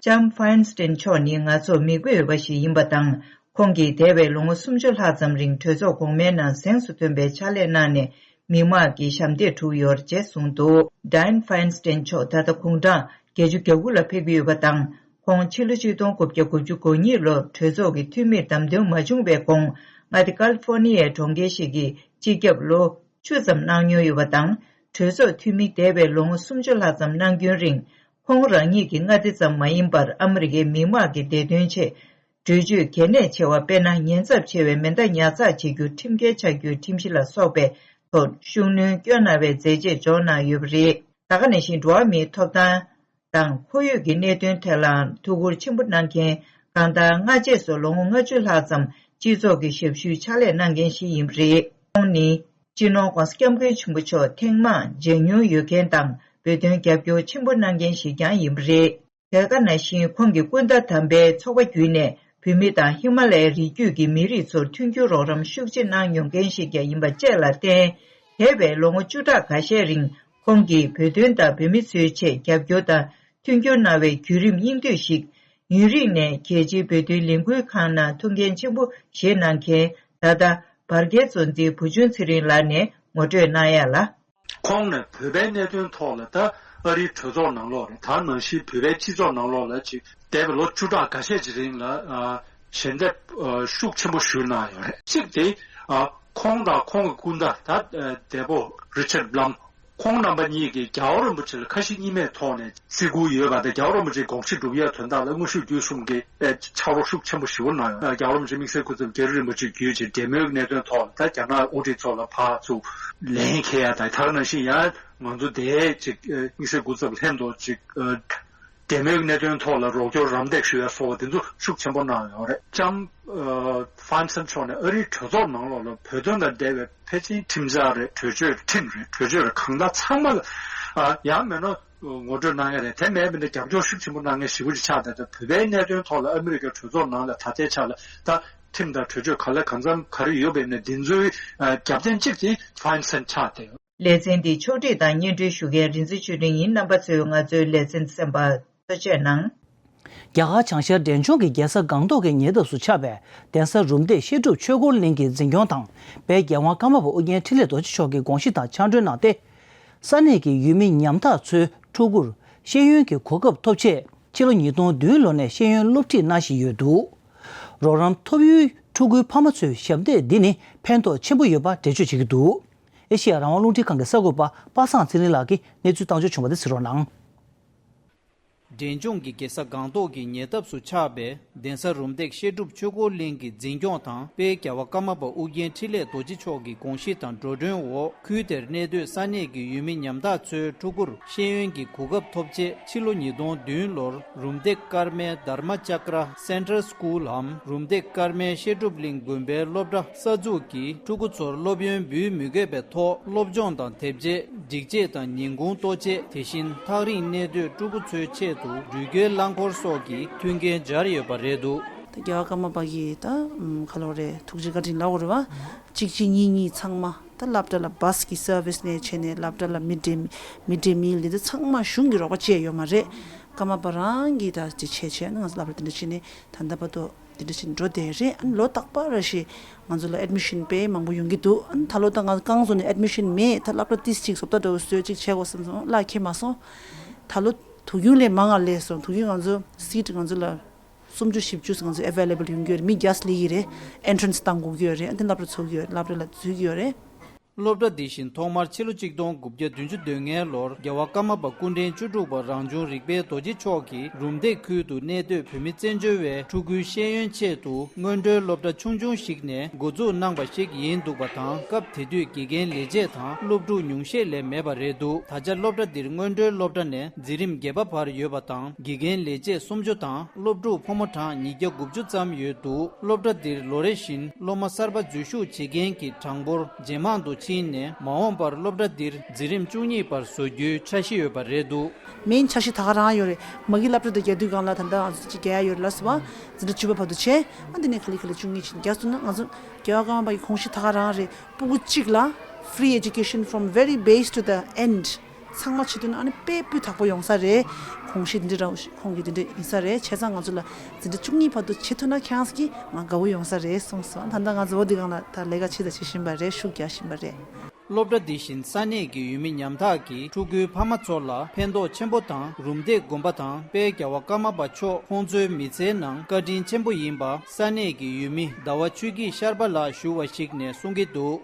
ལྕམ་ཧྥའིན་སྟེན་མཆོག་ནི་ང་ཚོར་མིག་དཔེ་འོས་པ་ཞིག་ཡིན་པ་དང་། ཁོང་གིས་འདས་པའི་ལོ་ངོ་སུམ་ཅུ་ལྷག་ཙམ་རིང་གྲོས་ཚོགས་གོང་མའི་ནང་གཟེངས་སུ་ཐོན་པའི་ཕྱག་ལས་གནང་ནས་མི་དམངས་ཀྱི་ཞབས་འདེགས་གྲུབ་ཡོད་ཅེས་གསུངས་འདུག། Dianne Feinstein་མཆོག་ད་ལྟ་དགུང་གྲངས་བརྒྱད་ཅུ་གྱ་དགུ་ལ་ཕེབས་ཀྱི་ཡོད་པ་དང་། ཁོང་ཕྱི་ལོ་ཆིག་སྟོང་དགུ་བརྒྱ་དགུ་བཅུ་གོ་གཉིས་ལོར་གྲོས་ཚོགས་ཀྱི་འཐུས་མིར་བདམས་ཐོན་མ་བྱུང་བའི་གོང་མངའ་སྡེ་ཀ་ལི་ཧྥོ་ནི་ཡའི་གྲོང་ཁྱེར་ཞིག་གི་སྤྱི་ཁྱབ་ལོ་བཅུ་ཙམ་གནང་མྱོང་ཡོད་པ་དང་། གྲོས་ཚོགས་འཐུས་མི་འདས་པའི་ལོ་ངོ་སུམ་ཅུ་ལྷག་ཙམ་གནང་རྒྱུན་རིང་། ཁོང་རང་ཉིད་ཀྱི་མངའ་སྡེ་ཙམ་མ་ཡིན་པར་ཨ་མི་རི་ཀའི་མི་དམངས་ཀྱི་བདེ་དོན་ཆེད། གྲོས་ཆོད་གལ་གནད་ཆེ་བ་དཔེར་ན་ཉེན་ཚབས་ཆེ་བའི་མེ་མདའ་ཉར་ཚགས་བྱེད་རྒྱུ་ཁྲིམས་འགལ་ཆགས་རྒྱུའི་ཁྲིམས་གཞི་ལ་སོགས་པའི་ཐོག་ཤུགས་སྣོན་བསྐྱོན་གནང་བའི་མཛད་རྗེས་འཇོག་གནང་ཡོད་པ་རེད། ད་ག་ནང་བཞིན་འགྲོ་བ་མིའི་ཐོབ་ཐང་དང་ཁོར་ཡུག་གི་གནད་དོན་ཐད་ལའང་ཐུགས་ཁུར་ཆེན་པོ་གནང་མཁན། གང་ལྟར་སྔ་རྗེས་སུ་ལོ་ངོ་ལྔ་བཅུ་ལྷག་ཙམ་སྤྱི་ཚོགས་ཀྱི་ཞབས་ཞུའི་ཕྱག་ལས་གནང་མཁན་ཞིག་ཡིན་པ་རེད། ཁོང་ནི། སྤྱི་ནོར་༧གོང་ས་༧སྐྱབས་མགོན་ཆེན་པོ་མཆོག་ཐེངས་མང་མཇལ་མྱོང་ཡོད་མཁན་དང་། བོད་དོན་རྒྱབ་སྐྱོར་ཆེན་པོ་གནང་མཁན་ཞིག་ཀྱང་ཡིན་པ་རེད། དེ་ག་ནང་བཞིན་ཁོང་གིས་ཀུན་ད་དམ་པའི་ཚོགས་པ་བརྒྱུད་ནས་བོད་མི་དང་ཧི་མ་ལ་ཡའི་རི་རྒྱུད་ཀྱི་མི་རིགས་ཚོར་མཐུན་འགྱུར་རོགས་རམ་ཤུགས་ཆེ་གནང་མྱོང་མཁན་ཞིག་ཀྱང་ཡིན་པ་བཅས་ལ་བརྟེན། འདས་པའི་ལོ་ངོ་བཅུ་ཕྲག་ཁ་ཤས་རིང་ཁོང་གིས་བོད་དོན་དང་བོད་མི་ཚོའི་ཆེད་རྒྱབ་སྐྱོར་དང་མཐུན་འགྱུར་གནང་བའི་བརྒྱུད་རིམ་སྙིང་བསྡུས་ཤིག་ཡུན་རིང་ནས་རྒྱལ་སྤྱིའི་བོད་དོན་ལས་འགུལ་ཁང་ནང་ཐུགས་འགན་ཆེན་པོ་བཞེས་གནང་མཁན་ད་ལྟ་བར་བརྒལ་གཙོ་འཛིན་བུ་ཆུང་ཚེ་རིང་ལགས་ནས་ངོ་སྤྲོད་གནང་ཡ་ལ། ཁོང་ནས་བོད་པའི་གནད་དོན་ཐོག་ལ་ད་ཨ་རིའི་གྲོས་ཚོགས་ནང་ལོགས་རེད། ད་ནང་བཞིན་བོད་པའི་སྤྱི་ཚོགས་ནང་ལོགས་ལ་ཅིག་འདས་པའི་ལོ་བཅུ་ཕྲག་འགའ་ཤས་ཀྱི་རིང་ལ་ཨ་ཞལ་འདེབས་ཨ་ཤུགས་ཆེན་པོ་ཞུས་གནང་ཡོད་རེད། གཅིག་དེ་ཨ་ཁོང་དང་ཁོང་གི་སྐུ་ཟླ་ད་ཨ་འདས་པོ་རི་ཆར་བླམ་ཁོང་རྣམ་པ་གཉིས་ཀྱིས་རྒྱལ་བ་རིན་པོ་ཆེ་ལ་ཁ་ཞེ་གཉིས་མེད་ཐོག་ནས་བརྩི་བཀུར་ཡོད་པ་དང་། རྒྱལ་བ་རིན་པོ་ཆེའི་དགོངས་གཞི་སྒྲུབ་ཡས་དོན་དག་ལ་དངོས་ཤུགས་བརྒྱུད་གསུམ་གྱིས་ཨེ་ཕྱག་རོགས་ཤུགས་ཆེན་པོ་ཞེ་པོ་གནང་ཡོད། རྒྱལ་བ་རིན་པོ་ཆེ་དམིགས་བསལ་སྐུ་ཚབ་རྒྱ་རི་རིན་པོ་ཆེ་བརྒྱུད་ཅིང་འབྲེལ་མོལ་གྱི་གནད་དོན་ཐོག་ལ་ད་རྒྱ་ནག་དབུ་ཁྲིད་ཚོ་ལ་ཕར་ཚུར་ལན་འཁེལ་ཡ་དང་། ད་ག་ནང་བཞིན་ཡང་ང་ཚོ་དེའི་ཅིག་ཨེ་དམིགས་བསལ་སྐུ་ཚབ་ལྷན་དུ་ཅིག་ཨེ་འབྲེལ་མོལ་གྱི་གནད་དོན་ཐོག་ལ་རོགས་སྐྱོར་རམ་འདེགས་ཞུ་ཡ་སོགས་པ་དེ་ཚོ་ཤུགས་ཆེན་པོ་གནང་ཡོད་རེད། ལྕམ་ཨ་ཧྥན་སན་མཆོག་ནས་ཨ་རིའི་གྲོས་ཚོགས་ནང་ལོགས་ལ་བོད་དོན་དང་འབྲེལ་བའི་ཕལ་ཆེར་ཁྲིམས་འཆར་རེད། གྲོས་ཆོད་རེད། ཁྲིམས་རེད། གྲོས་ཆོད་རེད། གང་ལྟར་ཚང་མ་ལ་ཨ་ཡང་མིན་ན་ངོ་སྤྲོད་གནང་ཡ་རེད། དེ་མེད་པ་ན་རྒྱབ་སྐྱོར་ཤུགས་ཆེན་པོ་གནང་མཁན་ཞེ་པོ་ཅིག་ཆགས་བསྡད་འདུག་བོད་པའི་གནད་དོན་ཐོག་ལ་ཨ་མི་རི་ཀའི་གྲོས་ཚོགས་ནང་ལ་ད་ལྟའི་ཆ་ལ་ད་ཁྲིམས་དང་གྲོས་ཆོད་ག་ལེ་གང་འཚམ་ག་རེ་ཡོད་པ་ཡིན་ན་འདི་ཚོའི་ཨ་རྒྱབ་རྟེན་གཅིག་དེ་ཧྥན་སན་ཆགས་བསྡད་ཡོད། ལེ་ཚན་འདི་ཕྱོགས་སྒྲིག་དང་སྙན་སྒྲོན་ཞུ་མཁན་རིག་འཛིན་ཆོས་སྒྲོན་ཡིན། རྣམ་པ་ཚོས་ང་ཚོའི་ལེ་ཚན་གསན་པར་ཐུགས་རྗེ་གནང་། རྒྱ་གར་བྱང་ཤར་འབྲས་ལྗོངས་ཀྱི་རྒྱལ་ས་སྒང་ཏོག་གི་ཉེ་འདབས་སུ་ཆགས་པའི་གདན་ས་རུམ་བཏེག་བཤད་སྒྲུབ་ཆོས་འཁོར་གླིང་གི་འཛིན་སྐྱོང་དང་དཔལ་རྒྱལ་དབང་ཀརྨ་པ་ཨོ་རྒྱན་འཕྲིན་ལས་རྡོ་རྗེ་མཆོག་གིས་དགོངས་གཞི་དང་ཕྱག་གྲོལ་གནང་སྟེ། ས་གནས་ཀྱི་ཡུལ་མི་ཉམ་ཐག་ཚོའི་ཕྲུ་གུར་ཤེས་ཡོན་གྱི་གོ་སྐབས་ཐོབ་ཆེད་ཕྱི་ལོ་ཉིས་སྟོང་བདུན་ལོ་ནས་ཤེས་ཡོན་སློབ་ཁྲིད་གནང་བཞིན་ཡོད་འདུག་རོགས་རམ་ཐོབ་ཡུལ་ཕྲུ་གུའི་ཕ་མ་ཚོས་ཞབས་འདེགས་འདི་ནི་ཕན་ཐོགས་ཆེན་པོ་ཡོད་པ་འགྲེལ་བརྗོད་བྱེད་ཀྱི་འདུག་ཨེ་ཤེ་ཡ་རང་དབང་རླུང་འཕྲིན་ཁང་གི་གསར་འགོད་པ་པ་སངས་ཚེ་རིང་ལགས་ཀྱིས་གནས་ཚུལ་བཏང་འབྱོར་བྱུང་བ་དེ་གཟིགས་རོགས་གནང་། འབྲས་ལྗོངས་ཀྱི་རྒྱལ་ས་སྒང་ཏོག་གི་ཉེ་འདབས་སུ་ཆགས་པའི་གདན་ས་རུམ་བཏེག་བཤད་སྒྲུབ་ཆོས་འཁོར་གླིང་གི་འཛིན་སྐྱོང་དང་དཔལ་རྒྱལ་བ་ཀརྨ་པ་ཨོ་རྒྱན་འཕྲིན་ལས་རྡོ་རྗེ་མཆོག་གི་དགོངས་གཞི་དང་འགྲོ་གྲོན་འོག་ཁུལ་དེར་གནས་སྡོད་ས་གནས་ཀྱི་ཡུལ་མི་ཉམ་ཐག་ཚོའི་ཕྲུ་གུར་ཤེས་ཡོན་གྱི་གོ་སྐབས་ཐོབ་ཆེད་ཕྱི་ལོ་ཉིས་སྟོང་བདུན་ལོར་རུམ་བཏེག་ཀརྨའི་དྷརྨ་ཅཀྲ་སེན་ཊར་སྐུལ་འམ་རུམ་བཏེག་ཀརྨའི་བཤད་སྒྲུབ་གླིང་དགོན་པའི་སློབ་གྲྭ་གསར་འཛུགས་ཀྱིས་ཕྲུ་གུ་ཚོར་སློབ་ཡོན་འབུལ་མི་དགོས་པའི་ཐོག་སློབ་སྦྱོང་དང་དེབ་ཆས། སྒྲིག་ཆས་དང་ཉིན་གུང་ལྟོ་ཆས། དེ་བཞིན་ཐག་རིང་གནས་སྡོད་ཕྲུ་གུ་ཚོའི་ཆེད་དུ་འགྲུལ་སྐྱེལ་རླངས་འཁོར་སོགས་ཀྱི་མཐུན་རྐྱེན་སྦྱར་ཡོད་པ་རེད་འདུག་ད་རྒྱལ་བ་ཀརྨ་པ་གིས་ད་ཨམ་ག་ལོ་རེད། ཐུགས་རྗེ་བཀའ་དྲིན་ལབ་དགོས་རེད་བ། གཅིག་གཅིག་གཉིས་གཉིས་ཚང་མ་ད་སློབ་གྲྭ་ལ་བཱས་ཀྱི་སར་བིས་ནས་བྱས་ནས་སློབ་གྲྭ་ལ་མིཌ་ཌེ་མིལ་འདི་ཚོ་ཚང་མ་གཞུང་གི་རོགས་པ་བྱས་ཡོད་མ་རེད། ཀརྨ་པ་རང་གིས་ད་དེ་བྱས་བྱས་ང་ཚོ་སློབ་གྲྭ་དེ་འདྲ་བྱས་ནས་ད་ལྟ་བར་དུ། དེ་འདྲ་ཞིག་འགྲོ་བསྡད་རེད། ཨ་ནི་ལོ་རྟག་པར་རེ་ཞིག་ང་ཚོ་ལ་ཨེཌ་མི་ཤན་དཔེ་མང་པོ་ཡོང་གི་འདུག་ཨ་ནི་ད་ལོ་ད་ང་རྐང་བཟོ་ནས་ཨེཌ་མི་ཤན་མེད། ད་སློབ་གྲྭ་ཏིས་ཅིག་བཟོ་ལྟ་འདྲ་བོ་བཟོས་ཅིག་བྱེད་དགོས་བསམ་སོང་། གླ་འཁེལ་མ་སོང་། ད་ལོ་དུས་རྒྱུན་ལས་མང་ང་སླེབས་སོང་། དུས་རྒྱུན་ང་ཚོ་སིཊ་ང་ཚོ་ལ་སུམ་ཅུ་བཞི་བཅུ་ང་ཚོ་ཨེ་ཝེ་ལེ་བལ་ཡོང་གི་ཡོད་རེད། མི་བརྒྱ་སླེབས་ཀྱི་རེད། ཨེན་ཊྲན་སི་བཏང་དགོས་ཀྱི་ཡོད་རེད། ཨ་ནི་སློབ་གྲྭ་ཚུགས་ཀྱི་ཡོད་རེད། སློབ་གྲྭ་ལ་འཛུལ་གྱི་ཡོད་རེད། སློབ་གྲྭ་འདི་བཞིན་ཐོག་མར་ཕྱི་ལོ་གཅིག་སྟོང་དགུ་བརྒྱ་བདུན་ཅུ་དོན་ལྔ་ལོར་རྒྱལ་བ་ཀརྨ་པ་སྐུ་ཕྲེང་བཅུ་དྲུག་པ་རང་བྱུང་རིག་པའི་རྡོ་རྗེ་མཆོག་གིས་རུམ་བཏེག་ཁུལ་དུ་གནས་སྡོད་བོད་མི་བཙན་བྱོལ་བའི་ཕྲུ་གུའི་ཤེས་ཡོན་ཆེད་དུ་སྔོན་འགྲོའི་སློབ་གྲྭ་ཆུང་ཆུང་ཞིག་ནས་འགོ་འཛུགས་གནང་བ་ཞིག་ཡིན་འདུག་པ་དང་། སྐབས་དེ་དུས་དགེ་རྒན་ལས་བྱེད་དང་སློབ་ཕྲུག་ཉུང་ཤས་ལས་མེད་པ་རེད་འདུག་ད་ཆ་སློབ་གྲྭ་འདིར་སྔོན་འགྲོའི་སློབ་གྲྭ་ནས་འཛིན་རིམ་བརྒྱད་པ་བར་ཡོད་པ་དང་། དགེ་རྒན་ལས་བྱེད་སུམ་ཅུ་དང་སློབ་ཕྲུག་ཕོ་མོ་གྲངས་ཉིས་བརྒྱ་དགུ་བཅུ་ཙམ་ཡོད་འདུག་སློབ་གྲྭ་འདིར་ལོ་རེ་བཞིན་སློབ་མ་གསར་པ་འཛུལ་ཞུགས་བྱེད་མཁན་གྱི་གྲངས་འབོར་ཇེ་མང་དུ་ཕྱིན་ནས། མ་འོངས་པར་སློབ་གྲྭ་འདིར་འཛིན་རིམ་བཅུ་གཉིས་བར་བཟོ་རྒྱུའི་འཆར་གཞི་ཡོད་པ་རེད་འདུག་མེན་འཆར་གཞི་ད་ག་རང་ཡོད་རེད། མ་གི་སློབ་གྲྭ་དུ་རྒྱག་དུས་སྒང་ལ་ད་ལྟ་ང་ཚོ་ཅིག་རྒྱག་ཡ་ཡོད་རེད་ལབ་སོང་བ། འཛིན་གྲྭ་བཅུ་པ་བར་དུ་བྱས། ཨ་འདི་ནས་ག་ལེ་ག་ལེ་བཅུ་གཉིས་ཕྱིན་རྒྱག་སོང་ན། ང་ཚོ་རྒྱལ་བ་ཀརྨ་པ་གི་དགོངས་གཞི་ད་ག་རང་རེད། སྤུ་གུ་གཅིག་ལ་free education from very base to the end ཚང་མ་བྱེད་ཐུབ་ན་ཨ་ནི་དཔེ་སྤུས་དག་པོ་ཡོང་ས་རེད། དགོངས་གཞི་འདི་འདྲ་ཁོང་གི་འདི་འདྲ་ཡིན་ས་རེད། བྱས་ཙང་ང་ཚོ་ལ་འཛིན་གྲྭ་བཅུ་གཉིས་བར་དུ་བྱེད་ཐུབ་ན་ཁྱེད་རང་ཚོ་གི་ང་དགའ་བོ་ཡོང་ས་རེད་གསུངས་སོང་། ད་ལྟ་ང་ཚོ་འོ་འདི་སྒང་ལ་ད་ལས་ཀ་བྱེད་དང་བྱེད་བཞིན་པ་རེད། ཤུགས་རྒྱག་བཞིན་པ་རེད། སློབ་གྲྭ་འདི་བཞིན་ས་གནས་ཀྱི་ཡུལ་མི་ཉམ་ཐག་གི་ཕྲུ་གུའི་ཕ་མ་ཚོ་ལ་ཕན་ཐོགས་ཆེན་པོ་དང་། རུམ་བཏེག་དགོན་པ་དང་དཔལ་རྒྱལ་བ་ཀརྨ་པ་མཆོག་ཁོང་ཚོའི་མི་ཚེའི་ནང་བཀའ་དྲིན་ཆེན་པོ་ཡིན་པ་ས་གནས་ཀྱི་ཡུལ་མི་ཟླ་བ་ཆོས་སྐྱིད་ཤར་པ་ལགས་ཞུ་བ་ཞིག་ནས་གསུང་གི་འདུག།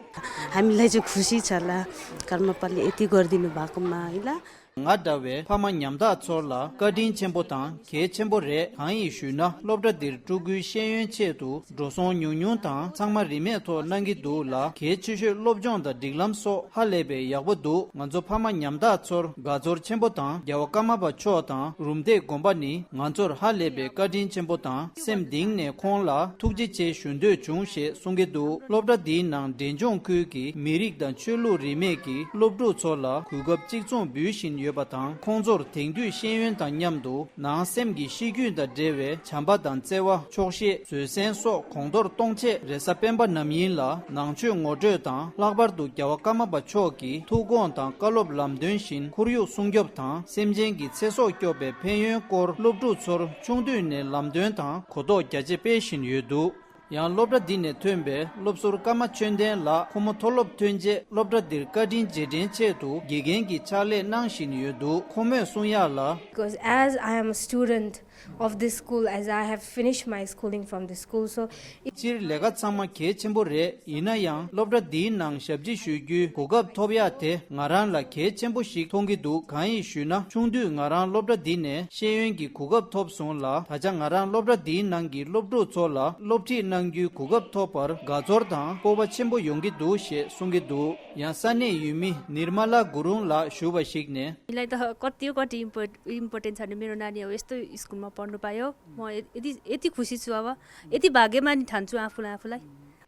हामीलाई चाहिँ खुसी छ ल। कर्मपाले यति गरिदिनु भएकोमा ल। ང་འདྲ་བའི་ཕ་མ་ཉམ་ཐག་ཚོར་ལ་བཀའ་དྲིན་ཆེན་པོ་དང་གལ་ཆེན་པོ་རེད། གང་ཡིན་ཞུས་ན། སློབ་གྲྭ་འདིར་ཕྲུ་གུའི་ཤེས་ཡོན་ཆེད་དུ་འགྲོ་སོང་ཉུང་ཉུང་དང་། ཚང་མ་རིན་མེད་ཐོག་གནང་གི་འདུག་ལ། གལ་ཆེ་ཤོས་སློབ་སྦྱོང་དང་སྒྲིག་ལམ་སོགས་ཧ་ལས་པའི་ཡག་པོ་འདུག། ང་ཚོ་ཕ་མ་ཉམ་ཐག་ཚོར་དགའ་ཚོར་ཆེན་པོ་དང་། རྒྱལ་བ་ཀརྨ་པ་མཆོག་དང་རུམ་བཏེག་དགོན་པ་ནི་ང་ཚོར་ཧ་ལས་པའི་བཀའ་དྲིན་ཆེན་པོ་དང་། སེམས་གཏིང་ནས་ཁོང་ལ་ཐུགས་རྗེ་ཆེ་ཞུ་འདོད་བྱུང་ཞེས་གསུང་གི་འདུག། སློབ་གྲྭ་འདིའི་ནང་འབྲས་ལྗོངས་ཁུལ་གྱི་མི་རིགས་དང་ཆོས་ལུགས་རིས་མེད་ཀྱི་སློབ་ཕྲུག་ཚོ་ལ་གོ་སྐབས་གཅིག་མཚུངས་འབུལ་བཞིན་ཡོད་པ་དང་། ཁོང་ཚོར་དེང་དུས་ཤེས་ཡོན་དང་མཉམ་དུ་ནང་སེམས་ཀྱི་གཤིས་རྒྱུད་དང་འབྲེལ་བའི་བྱམས་པ་དང་བརྩེ་བ། ཆོག་ཤེས། བཟོད་བསྲན་སོགས་གོང་མཐོར་གཏོང་ཆེད། རེས་གཟའ་སྤེན་པ་ནམ་ཡིན་ལ་ནང་ཆོས་ངོ་སྤྲོད་དང་། ལྷག་པར་དུ་རྒྱལ་བ་ཀརྨ་པ་མཆོག་གི་ཐུགས་དགོངས་དང་བཀའ་སློབ་ལམ་སྟོན་བཞིན་ཁོར་ཡུག་སྲུང་སྐྱོབ་དང་སེམས་ཅན་གྱི་ཚེ་སྲོག་སྐྱོབ་པའི་ཕན་ཡོན་སྐོར་སློབ་ཕྲུག་ཚོར་ཆུང་དུས་ནས་ལམ་སྟོན་དང་གོ་རྟོགས་རྒྱ་ཆེ་སྤེལ་བཞིན་ཡོད་འདུག། ཡང་སློབ་གྲྭ་འདི་ནས་ཐོན་པའི་སློབ་ཟུར་ཀརྨ་ཆོས་ལྡན་ལགས། ཁོ་མོ་མཐོ་སློབ་ཐོན་རྗེས་སློབ་གྲྭ་འདིར་བཀའ་དྲིན་རྗེས་དྲན་ཆེད་དུ་དགེ་རྒན་གྱི་ཕྱག་ལས་གནང་བཞིན་ཡོད་འདུག། ཁོ་མོས་གསུང་ཡག་ལ། Because as I am a student of this school, as I have finished my schooling from this school, so སྤྱིར་ལས་ཀ་ཚང་མ་གལ་ཆེན་པོ་རེད། ཡིན་ན་ཡང་སློབ་གྲྭ་འདིའི་ནང་ཞབས་ཕྱི་ཞུ་རྒྱུའི་གོ་སྐབས་ཐོབ་ཡག་དེ་ང་རང་ལ་གལ་ཆེན་པོ་ཞིག་མཐོང་གི་འདུག། གང་ཡིན་ཞུས་ན། ཆུང་དུས་ང་རང་སློབ་གྲྭ་འདི་ནས་ཤེས་ཡོན་གྱི་གོ་སྐབས་ཐོབ་སོང་ལ། ད་ཆ་ང་རང་སློབ་གྲྭ་འདིའི་ནང་གི་སློབ་ཕྲུག་ཚོ་ལ་སློབ་ཁྲིད་གནང་རྒྱུའི་གོ་སྐབས་ཐོབ་པར་དགའ་ཚོར་དང་སྤོབས་པ་ཆེན་པོ་ཡོང་གི་འདུག་ཞེས་གསུང་གི་འདུག། ཡང་ས་གནས་ཡུལ་མི་ནིར་མ་ལ་གུ་རུང་ལགས་ཞུ་བ་ཞིག་ནས། हामीलाई त कति कति इम्पोर्ट इम्पोर्टेन्ट छ नि मेरो नानी अब यस्तो स्कुलमा पढ्नु पायो। म य- यति यति खुसी छु। अब यति भाग्यमानी ठान्छु आफूलाई आफूलाई।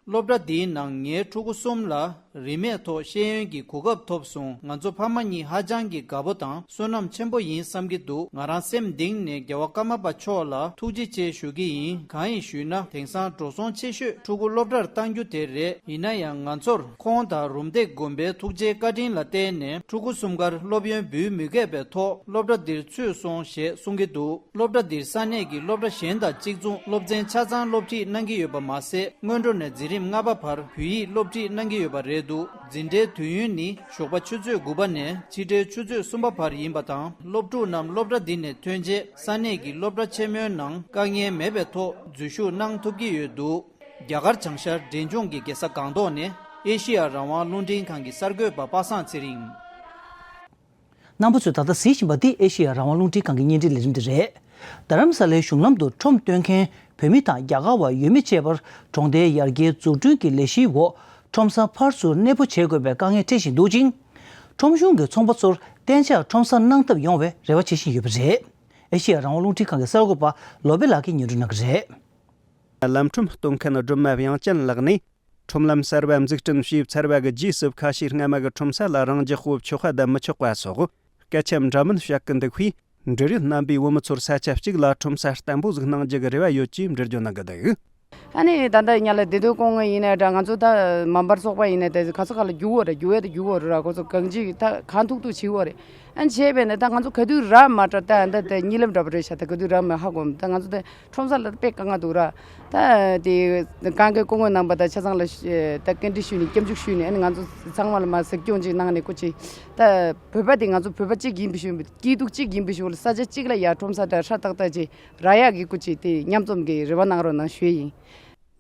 སློབ་གྲྭ་འདིའི་ནང་ངའི་ཕྲུ་གུ་གསུམ་ལ་རིན་མེད་ཐོག་ཤེས་ཡོན་གྱི་གོ་སྐབས་ཐོབ་སོང་། ང་ཚོ་ཕ་མ་གཉིས་ཧ་ཅང་གི་དགའ་པོ་དང་བསོད་ནམས་ཆེན་པོ་ཡིན་བསམ་གྱི་འདུག། ང་རང་སེམས་གཏིང་ནས་རྒྱལ་བ་ཀརྨ་པ་མཆོག་ལ་ཐུགས་རྗེ་ཆེ་ཞུ་གི་ཡིན། གང་ཡིན་ཞུས་ན། དེང་སང་འགྲོ་སོང་ཆེ་ཤོས་ཕྲུ་གུ་སློབ་གྲྭར་གཏང་རྒྱུ་དེ་རེད། ཡིན་ན་ཡང་ང་ཚོར་ཁོང་དང་རུམ་བཏེག་དགོན་པའི་ཐུགས་རྗེའི་བཀའ་དྲིན་ལ་བརྟེན་ནས་ཕྲུ་གུ་གསུམ་ཀར་སློབ་ཡོན་འབུལ་མི་དགོས་པའི་ཐོག་སློབ་གྲྭ་འདིར་ཚུད་སོང་ཞེས་གསུང་གི་འདུག། སློབ་གྲྭ་འདིར་ས་གནས་ཀྱི་སློབ་གྲྭ་གཞན་དང་གཅིག་མཚུངས་སློབ་ཚན་ཆ་ཚང་སློབ་ཁྲིད་གནང་གི་ཡོད་པ་མ་ཟད། སྔོན་འགྲོ་ནས་འཛིན་རིམ་ལྔ་པ་བར་བོད་ཡིག་སློབ་ཁྲིད་གནང་གི་ཡོད་པ་རེད་འདུག། འཛིན་གྲྭའི་དུས་ཡུན་ནི་ཞོགས་པ་ཆུ་ཚོད་དགུ་པ་ནས་ཕྱི་དྲོའི་ཆུ་ཚོད་གསུམ་པ་བར་ཡིན་པ་དང་། སློབ་ཕྲུག་རྣམས་སློབ་གྲྭ་འདི་ནས་ཐོན་རྗེས་ས་གནས་ཀྱི་སློབ་གྲྭ་ཆེན་མོའི་ནང་དཀའ་ངལ་མེད་པའི་ཐོག་འཛུལ་ཞུགས་གནང་ཐུབ་ཀྱི་ཡོད་འདུག། རྒྱ་གར་བྱང་ཤར་འབྲས་ལྗོངས་ཀྱི་རྒྱལ་ས་སྒང་ཏོག་ནས་ཨེ་ཤེ་ཡ་རང་དབང་རླུང་འཕྲིན་ཁང་གི་གསར་འགོད་པ་པ་སངས་ཚེ་རིང་། རྣམ་པ་ཚོས་ད་ལྟ་གཟིགས་བཞིན་པ་འདི་ཨེ་ཤེ་ཡ་རང་དབང་རླུང་འཕྲིན་ཁང་གི་བརྙན་འཕྲིན་ལས་རིམ་དེ་རེད། རྡ་རམ་ས་ལའི་གཞུང་ལམ་དུ་ཁྲོམ་སྟོན་མཁན་བོད་མི་དང་རྒྱ་གར་བ་ཡོད་མེད་བཅས་པར་གྲོང་སྡེའི་ཡར་རྒྱས་འཛུགས་སྐྲུན་གྱི་ལས་གཞིའི་འོག་ཁྲོམ་ས་ཕར་ཚུར་གནས་སྤོ་བྱེད་དགོས་པའི་དཀའ་ངལ་འཕྲད་བཞིན་འདུག་ཅིང་། ཁྲོམ་གཞུང་གིས་ཚོང་པ་ཚོར་གཏན་འཇགས་ཁྲོམ་སར་གནང་ཐབས་ཡོང་བའི་རེ་བ་བྱེད་བཞིན་ཡོད་པ་རེད། ཨེ་ཤེ་ཡ་རང་དབང་རླུང་འཕྲིན་ཁང་གི་གསར་འགོད་པ་ལོ་པེ་ལགས་ཀྱིས་སྙན་སྒྲོན་གནང་གི་རེད། ལམ་ཁྲོམ་སྟོན་མཁན་སྒྲོལ་མ་དབྱངས་ཅན་ལགས་ནས། ཁྲོམ་ལམ་གསར་བ་འཛུགས་སྐྲུན་བྱས་ཚར་བ་གི་རྗེས་སུ་ཁ་ཤས་སྔ་མ་གི་ཁྲོམ་ས་ལ་རང་འཇགས་སྤོ་ཆོག་པ་དང་མི་ཆོག་པ་སོགས་སྐད་ཆ་འདྲ་མིན་བཤད་ཀྱི་འདུག་པས། འབྲེལ་ཡོད་རྣམ་པས་བོད་མི་ཚོར་ས་ཆ་གཅིག་ལ་ཁྲོམ་ས་བརྟན་པོ་ཟིག་གནང་རྒྱུ་གི་རེ་བ་ཡོད་ཅེས་འགྲེལ་བརྗོད་གནང་གི་འདུག། ཨ་ནི་ད་ལྟ་ཉ་ལ་བདེ་སྡོད་ཀོང་ངེ་ཡིན་ནའི་འདྲ། ང་ཚོ་ད་མ་འབར་ཚོགས་པ་ཡིན་ནའི་ད་ག་ཚོད་ག་ལ་རྒྱུ་བོ་རེད། རྒྱུ་བོ་ད་རྒྱུ་བོ་རེད་ར། ཁོ་ཚོ་གང་ཅི་ད་གང་ཐུག་ཐུག་བྱེད་བོ་རེད། ཨ་ནི་བྱས་པས་ནི་ད་ང་ཚོ་ག་དུས་ར་མ་དྲ་ད་ད་ད་གཉིད་ལམ་འདྲ་པོ་རེད་ཤག། ད་ག་དུས་ར་མ་ཧ་གོ་མ། ད་ང་ཚོ་ད་ཁྲོམ་ས་ལ་དཔེ་དཀའ་ངལ་འདུག་ར། ད་དེ་གང་གི་སྐུ་ངོ་རྣམ་པ་ད་ཆ་ཚང་ལ་ད་བཀའ་འདྲི་ཞུས་ནས་སྐྱབས་འཇུག་ཞུས་ནས། ཨ་ནི་ང་ཚོ་ཚང་མ་ལ་མ་གཟིགས་སྐྱོང་ཅིག་གནང་ནས་སྐུ་མཁྱེན། ད་བོད་པ་དེ་ང་ཚོ་བོད་པ་གཅིག་ཡིན་པའི་ཞུ། སྐྱིད་སྡུག་གཅིག་ཡིན་པའི་ཞུ་ལ། ས་ཆ་གཅིག་ལ་ཡ་ཁྲོམ་ས་ད་ཧྲ་ཏག་ཏག་ཅིག་རག་ཡག་གི་སྐུ་མཁྱེན་དེ་མཉམ་འཛོམས་ཀྱི་རེ་བ་གནང་རོགས་གནང་ཞུ་ཡིན།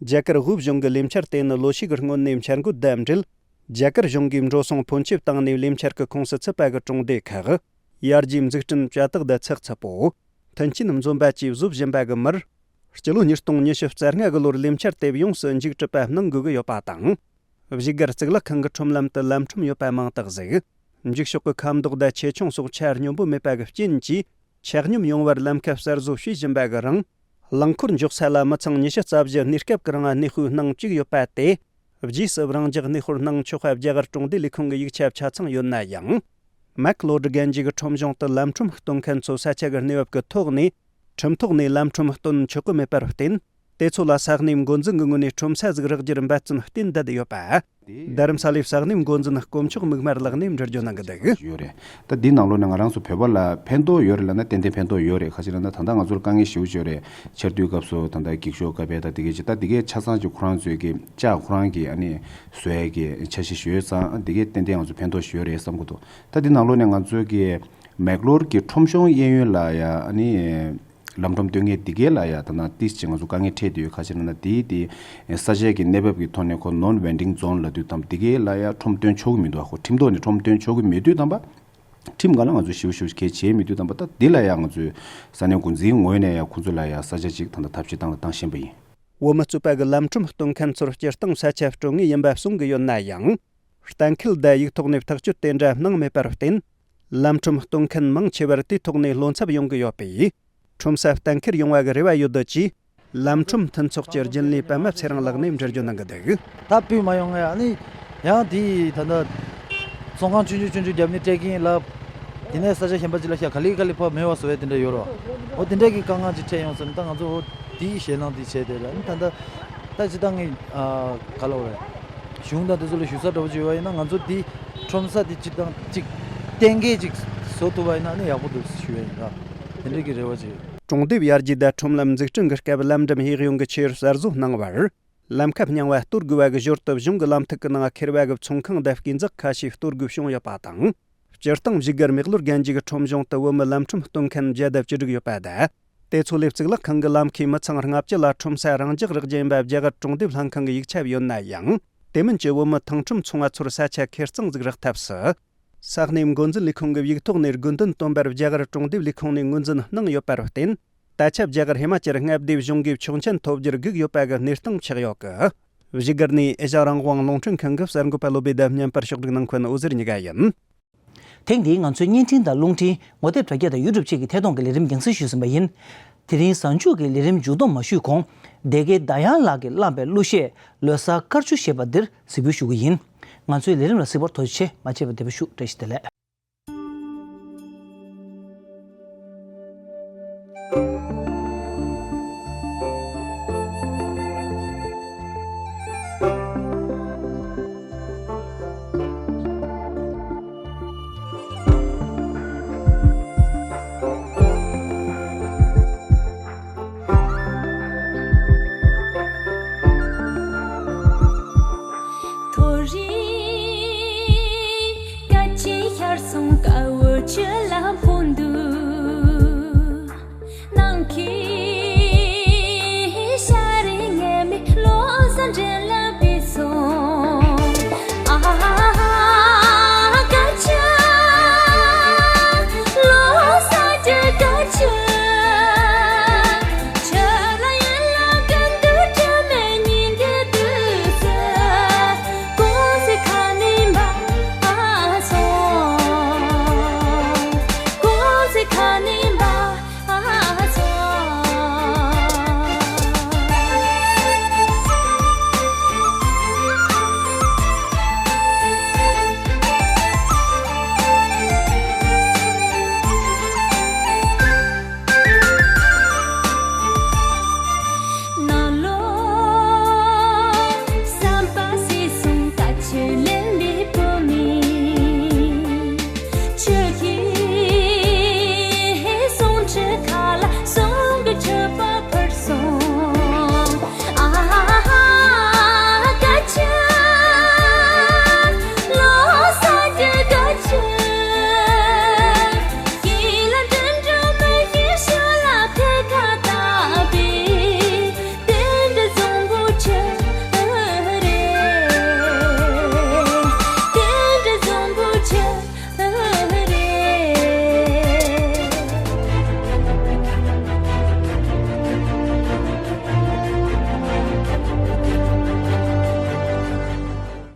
རྒྱ་གར་ཝུ་གཞུང་གི་ལས་འཆར་དེ་ནི་ལོ་ཤས་ཀྱི་སྔོན་ནས་འཆར་འགོད་དང་འབྲེལ། རྒྱ་གར་གཞུང་གིས་འགྲོ་སོང་ཕོན་ཆེ་བཏང་ནས་ལས་འཆར་གྱི་ཁོངས་སུ་ཚུད་པ་གི་གྲོང་སྡེ་ཁག་ཡར་རྒྱས་འཛུགས་སྐྲུན་བྱ་སྟངས་དང་ཚགས་ཚུད་པོ། མཐུན་རྐྱེན་འཛོམས་པ་བཅས་བཟོ་བཞིན་པ་གི་མིར། སྤྱི་ལོ་ཉིས་སྟོང་ཉི་ཤུ་རྩ་ལྔ་གི་ལོར་ལས་འཆར་དེ་ཡོངས་སུ་མཇུག་གྲུབ་པ་གནང་དགོས་ཀྱི་ཡོད་པ་དང་། བཞུགས་སྒར་གཙུག་ལག་ཁང་གི་ཁྲོམ་ལམ་དུ་ལམ་ཁྲོམ་ཡོད་པ་མང་དག་ཟིག། འཇིག་ཤོག་གི་ཁ་མདོག་དང་ཆེ་ཆུང་སོགས་ཆ་སྙོམས་པོ་མེད་པ་གི་རྐྱེན་གྱིས། ཆ་སྙོམས་ཡོང་བར་ལམ་ཁ་གསར་བཟོ་བྱེད་བཞིན་པ་གི་རིང་། རླངས་འཁོར་འཇོག་ས་ལ་མི་ཚང་ཉི་ཤུ་རྩ་བཞི་གནས་སྐབས་ཀྱི་རིང་གནས་སྤོས་གནང་བཅུག་ཡོད་པ་དེ། རྗེས་སུ་རང་འཇགས་གནས་སྤོ་གནང་ཆོག་པ་རྒྱ་གར་གྲོང་སྡེ་ལས་ཁུངས་ཀྱི་ཡིག་ཆ་ཆ་ཚང་ཡོད་ན་ཡང་། མེག་ལོ་ཌི་གན་ཇི་གི་ཁྲོམ་གཞུང་དུ་ལམ་ཁྲོམ་སྟོན་མཁན་ཚོ་ས་ཆ་གི་གནས་བབ་ཀྱི་ཐོག་ནས་ཁྲིམས་ཐོག་ནས་ལམ་ཁྲོམ་སྟོན་ཆོག་གི་མེད་པར་བརྟེན། དེ་ཚོ་ལ་ས་གནས་འགོ་འཛིན་གྱི་ངོས་ནས་ཁྲོམ་ས་ཟིག་རག་རྒྱུར་འབད་བརྩོན་བསྟེན་བསྡད་ཡོད་པ། རྡ་རམ་ས་ལའི་ས་གནས་འགོ་འཛིན་དཀོན་མཆོག་མིག་དམར་ལགས་ནས་འགྲེལ་བརྗོད་གནང་གི་འདུག་ཡོད་རེད། ད་འདིའི་ནང་ལོགས་ནས་ང་རང་ཚོ་བོད་པ་ལ་ཕན་ཐོགས་ཡོད་རེད་ལབ་ན་ཏན་ཏན་ཕན་ཐོགས་ཡོད་རེད། ག་ཅི་ལབ་ན་ད་ལྟ་ང་ཚོར་དཀའ་ངལ་ཞེ་པོ་ཅིག་ཡོད་རེད། ཆར་དུས་སྐབས་སུ་ད་ལྟ་འགྱིག་ཤོག་ཀ་པེ་ད་དེ་གས་ཅིག་ད་དེ་གས་ཆ་ཚང་ཅིག་ཁོ་རང་ཚོའི་གི་ལྕགས་ཁོ་རང་གི་ཨ་ནི་བཟོ་ཡས་ཀྱི་འཆར་གཞི་ཞིག་ཡོད་ཙང་དེ་གས་ཏན་ཏན་ང་ཚོ་ཕན་ཐོགས་ཞིག་ཡོད་རེད་བསམ་གྱི་འདུག་ད་འདི་ནང་ལོགས་ནས་ང་ཚོའི་གི་མེག་ལོར་གྱི་ཁྲོམ་གཞུང་གཡས་གཡོན་ལ་ཡ་ཨ་ནི་ལམ་ཁྲོམ་སྟོན་མཁན་འདི་གས་ལ་ཡ་ད་ནང་ཏིས་ཅིག་ང་ཚོ་དཀའ་ངལ་འཕྲད་དེ་ཡོད། ག་ཅི་ལབ་ན་དེའི་དེ་ས་ཆའི་གི་གནས་བབ་ཀྱི་ཐོག་ནས་ཁོ་ནོན་ཝེན་ཌིང་ཛོན་ལབ་དུས་དམ་འདི་གས་ལ་ཡ་ཁྲོམ་སྟོན་ཆོག་གི་མི་འདུག་ཁོ་ཁྲིམས་ཐོག་ནས་ཁྲོམ་སྟོན་ཆོག་གི་མེད་དུས་དམ་པ། ཁྲིམས་སྒང་ལ་ང་ཚོ་ཞིབ་ཞིབ་གལ་བྱེད་མི་འདུག་དམ་པ་ད་འདི་ལ་ཡ་ང་ཚོས་ས་གནས་འགོ་འཛིན་ངོས་ནས་ཡ་ཁོང་ཚོ་ལ་ཡ་ས་ཆ་ཅིག་ད་ལྟ་ཐབས་ཤེས་སྟངས་ལ་བཏང་བཞིན་པ་ཡིན། བོད་མི་གཙོས་པ་གི་ལམ་ཁྲོམ་སྟོན་མཁན་ཚོར་སྤྱིར་བཏང་ས་ཆ་སྤྲོད་ངེས་ཡིན་པ་གསུང་གི་ཡོད་ན་ཡང་། གཏན་འཁེལ་བརྡ་ཡིག་ཐོག་ནས་ཐག་གཅོད་དེ་འདྲ་གནང་མེད་པར་བརྟེན། ལམ་ཁྲོམ་སྟོན་མཁན་མང་ཆེ་བར་དེའི་ཐོག་ནས་བློ་འཚབ་ཡོང་གི་ཡོད་པས། ཁྲོམ་ས་གཏན་འཁེལ་ཡོང་བ་གི་རེ་བ་ཡོད་དོ་ཅི། ལམ་ཁྲོམ་མཐུན་ཚོགས་ཀྱི་རྒྱུན་ལས་པད་མ་ཚེ་རིང་ལགས་ནས་འགྲེལ་བརྗོད་གནང་གི་འདུག་ད་སྤུས་མ་ཡོང་ངས་ཨ་ནི་ཡང་དེའི་ད་ལྟ་ཚོང་ཁང་ཆུང་ཆུང་ཆུང་ཆུང་རྒྱབ་ནས་སྤྲད་ཀྱིན་ལབ། དེ་ནས་ས་ཆ་གཞན་པ་ཅིག་ལ་ཤ་ག་ལེ་ག་ལེ་ཕར་མེད་པ་བཟོ་བའི་དེ་འདྲ་ཡོད་རོ། འོ་དེ་འདྲ་གི་དཀའ་ངལ་ཅིག་འཕྲད་ཡོང་ཟེར་ན་ད་ང་ཚོ་འོ་དེའི་ཞེད་སྣང་དེ་བྱས་ཏེ་ལ་ཨ་ནི་ད་ལྟ་ད་ཅི་ད་ངས་ག་ལ་བ་རེད། གཞུང་དང་དེ་ཚོ་ལ་ཞུ་ས་འདྲ་པོ་ཅིག་ཡོད་པ་ཡིན་ན་ང་ཚོ་དེ་ཁྲོམ་ས་དེ་ཅིག་དང་ཅིག་གཏན་འཁེལ་ཅིག་བཟོ་ཐུབ་པ་ཡིན་ན་ཨ་ནི་ཡག་པོ་འདུག་ཞུ་ཡ་ཡིན་ད། དེ་འདྲ་གི་རེ་བ་ཅིག་གྲོང་སྡེ་བ་ཡར་རྒྱས་དང་ཁྲོམ་ལམ་འཛུགས་སྐྲུན་གྱི་སྐབས་ལམ་འགྲམ་གཡས་གཡོན་གྱི་ཆུ་གསར་བཟོ་གནང་བར། ལམ་ཁ་རྙིང་བ་གཏོར་དགོས་པ་གི་ཞོར་དུ་གཞུང་གི་ལམ་ཐིག་གི་ནང་ཁེར་བ་གི་ཚོང་ཁང་དང་སྐས་འཛེག་ཁ་ཤས་གཏོར་དགོས་བྱུང་ཡོད་པ་དང་། སྤྱིར་བཏང་བཞུགས་སྒར་མེག་ལོར་རྒན་རྒྱས་ཀྱི་ཁྲོམ་གཞུང་དུ་བོད་མི་ལམ་ཁྲོམ་སྟོན་མཁན་བརྒྱ་དང་བཅུ་དྲུག་ཡོད་པ་དང་། དེ་ཚོ་ལས་གཙུག་ལག་ཁང་གི་ལམ་ཁའི་མི་ཚང་ལྔ་བཅུ་ལ་ཁྲོམ་ས་རང་འཇགས་རག་རྒྱུ་ཡིན་པ་རྒྱ་གར་གྲོང་སྡེ་ལྷན་ཁང་གི་ཡིག་ཆ་ཡོད་ན་ཡང་། དེ་མིན་གྱི་བོད་མི་ཐང་ཁྲོམ་ཚོང་བ་ཚོར་ས་ཆ་ཁེར་གཙང་ཟིག་རག་ཐབས་སུ། ས་གནས་འགོ་འཛིན་ལས་ཁུངས་ཀྱི་ཡིག་ཐོག་ནས་དགོས་འདུན་བཏོན་པར་རྒྱ་གར་གྲོང་སྡེ་ལས་ཁུངས་ནས་ངོས་འཛིན་གནང་ཡོད་པར་བརྟེན། ད་ཆ་རྒྱ་གར་ཧི་མ་ཅལ་མངའ་སྡེའི་གཞུང་གིས་ཆོག་མཆན་ཐོབ་རྒྱུར་བསྒུགས་ཡོད་པ་གི་གནས་སྟངས་ཆགས་ཡོད་གི། བཞུགས་སྒར་ནས་ཨེ་ཤ་རང་དབང་རླུང་འཕྲིན་ཁང་གི་གསར་འགོད་པ་བློ་བྷེ་དང་བརྙན་པར་ཕྱོགས་སྒྲིག་གནང་མཁན་འོད་ཟེར་གཉིས་ཀ་ཡིན། ཐེངས་འདིའི་ང་ཚོའི་བརྙན་འཕྲིན་དང་རླུང་འཕྲིན་ངོ་དེབ་དྲ་རྒྱ་དང་ཡུ་ཊུབ་བཅས་ཀྱི་ཐད་གཏོང་གི་ལས་རིམ་རྒྱང་སྲིང་ཞུས་ཟིན་པ་ཡིན། དེ་རིང་གཟའ་མཇུག་གི་ལས་རིམ་མཇུག་བསྡོམས་མ་ཞུས་གོང་། སྡེ་དགེ་ཟླ་དབྱངས་ལགས་ཀྱིས་བླངས་པའི་གླུ་གཞས་ལོ་གསར་དཀར་ཆུ་ཞེས་པ་འདིར་གཟིགས་འབུལ་ཞུ་གི་ཡིན། ང་ཚོའི་ལས་རིམ་ལ་གཟིགས་པར་ཐུགས་རྗེ་ཆེ། མ་མཇལ་བར་བདེ་པོ་བཞུགས། བཀྲ་ཤིས་བདེ་ལེགས།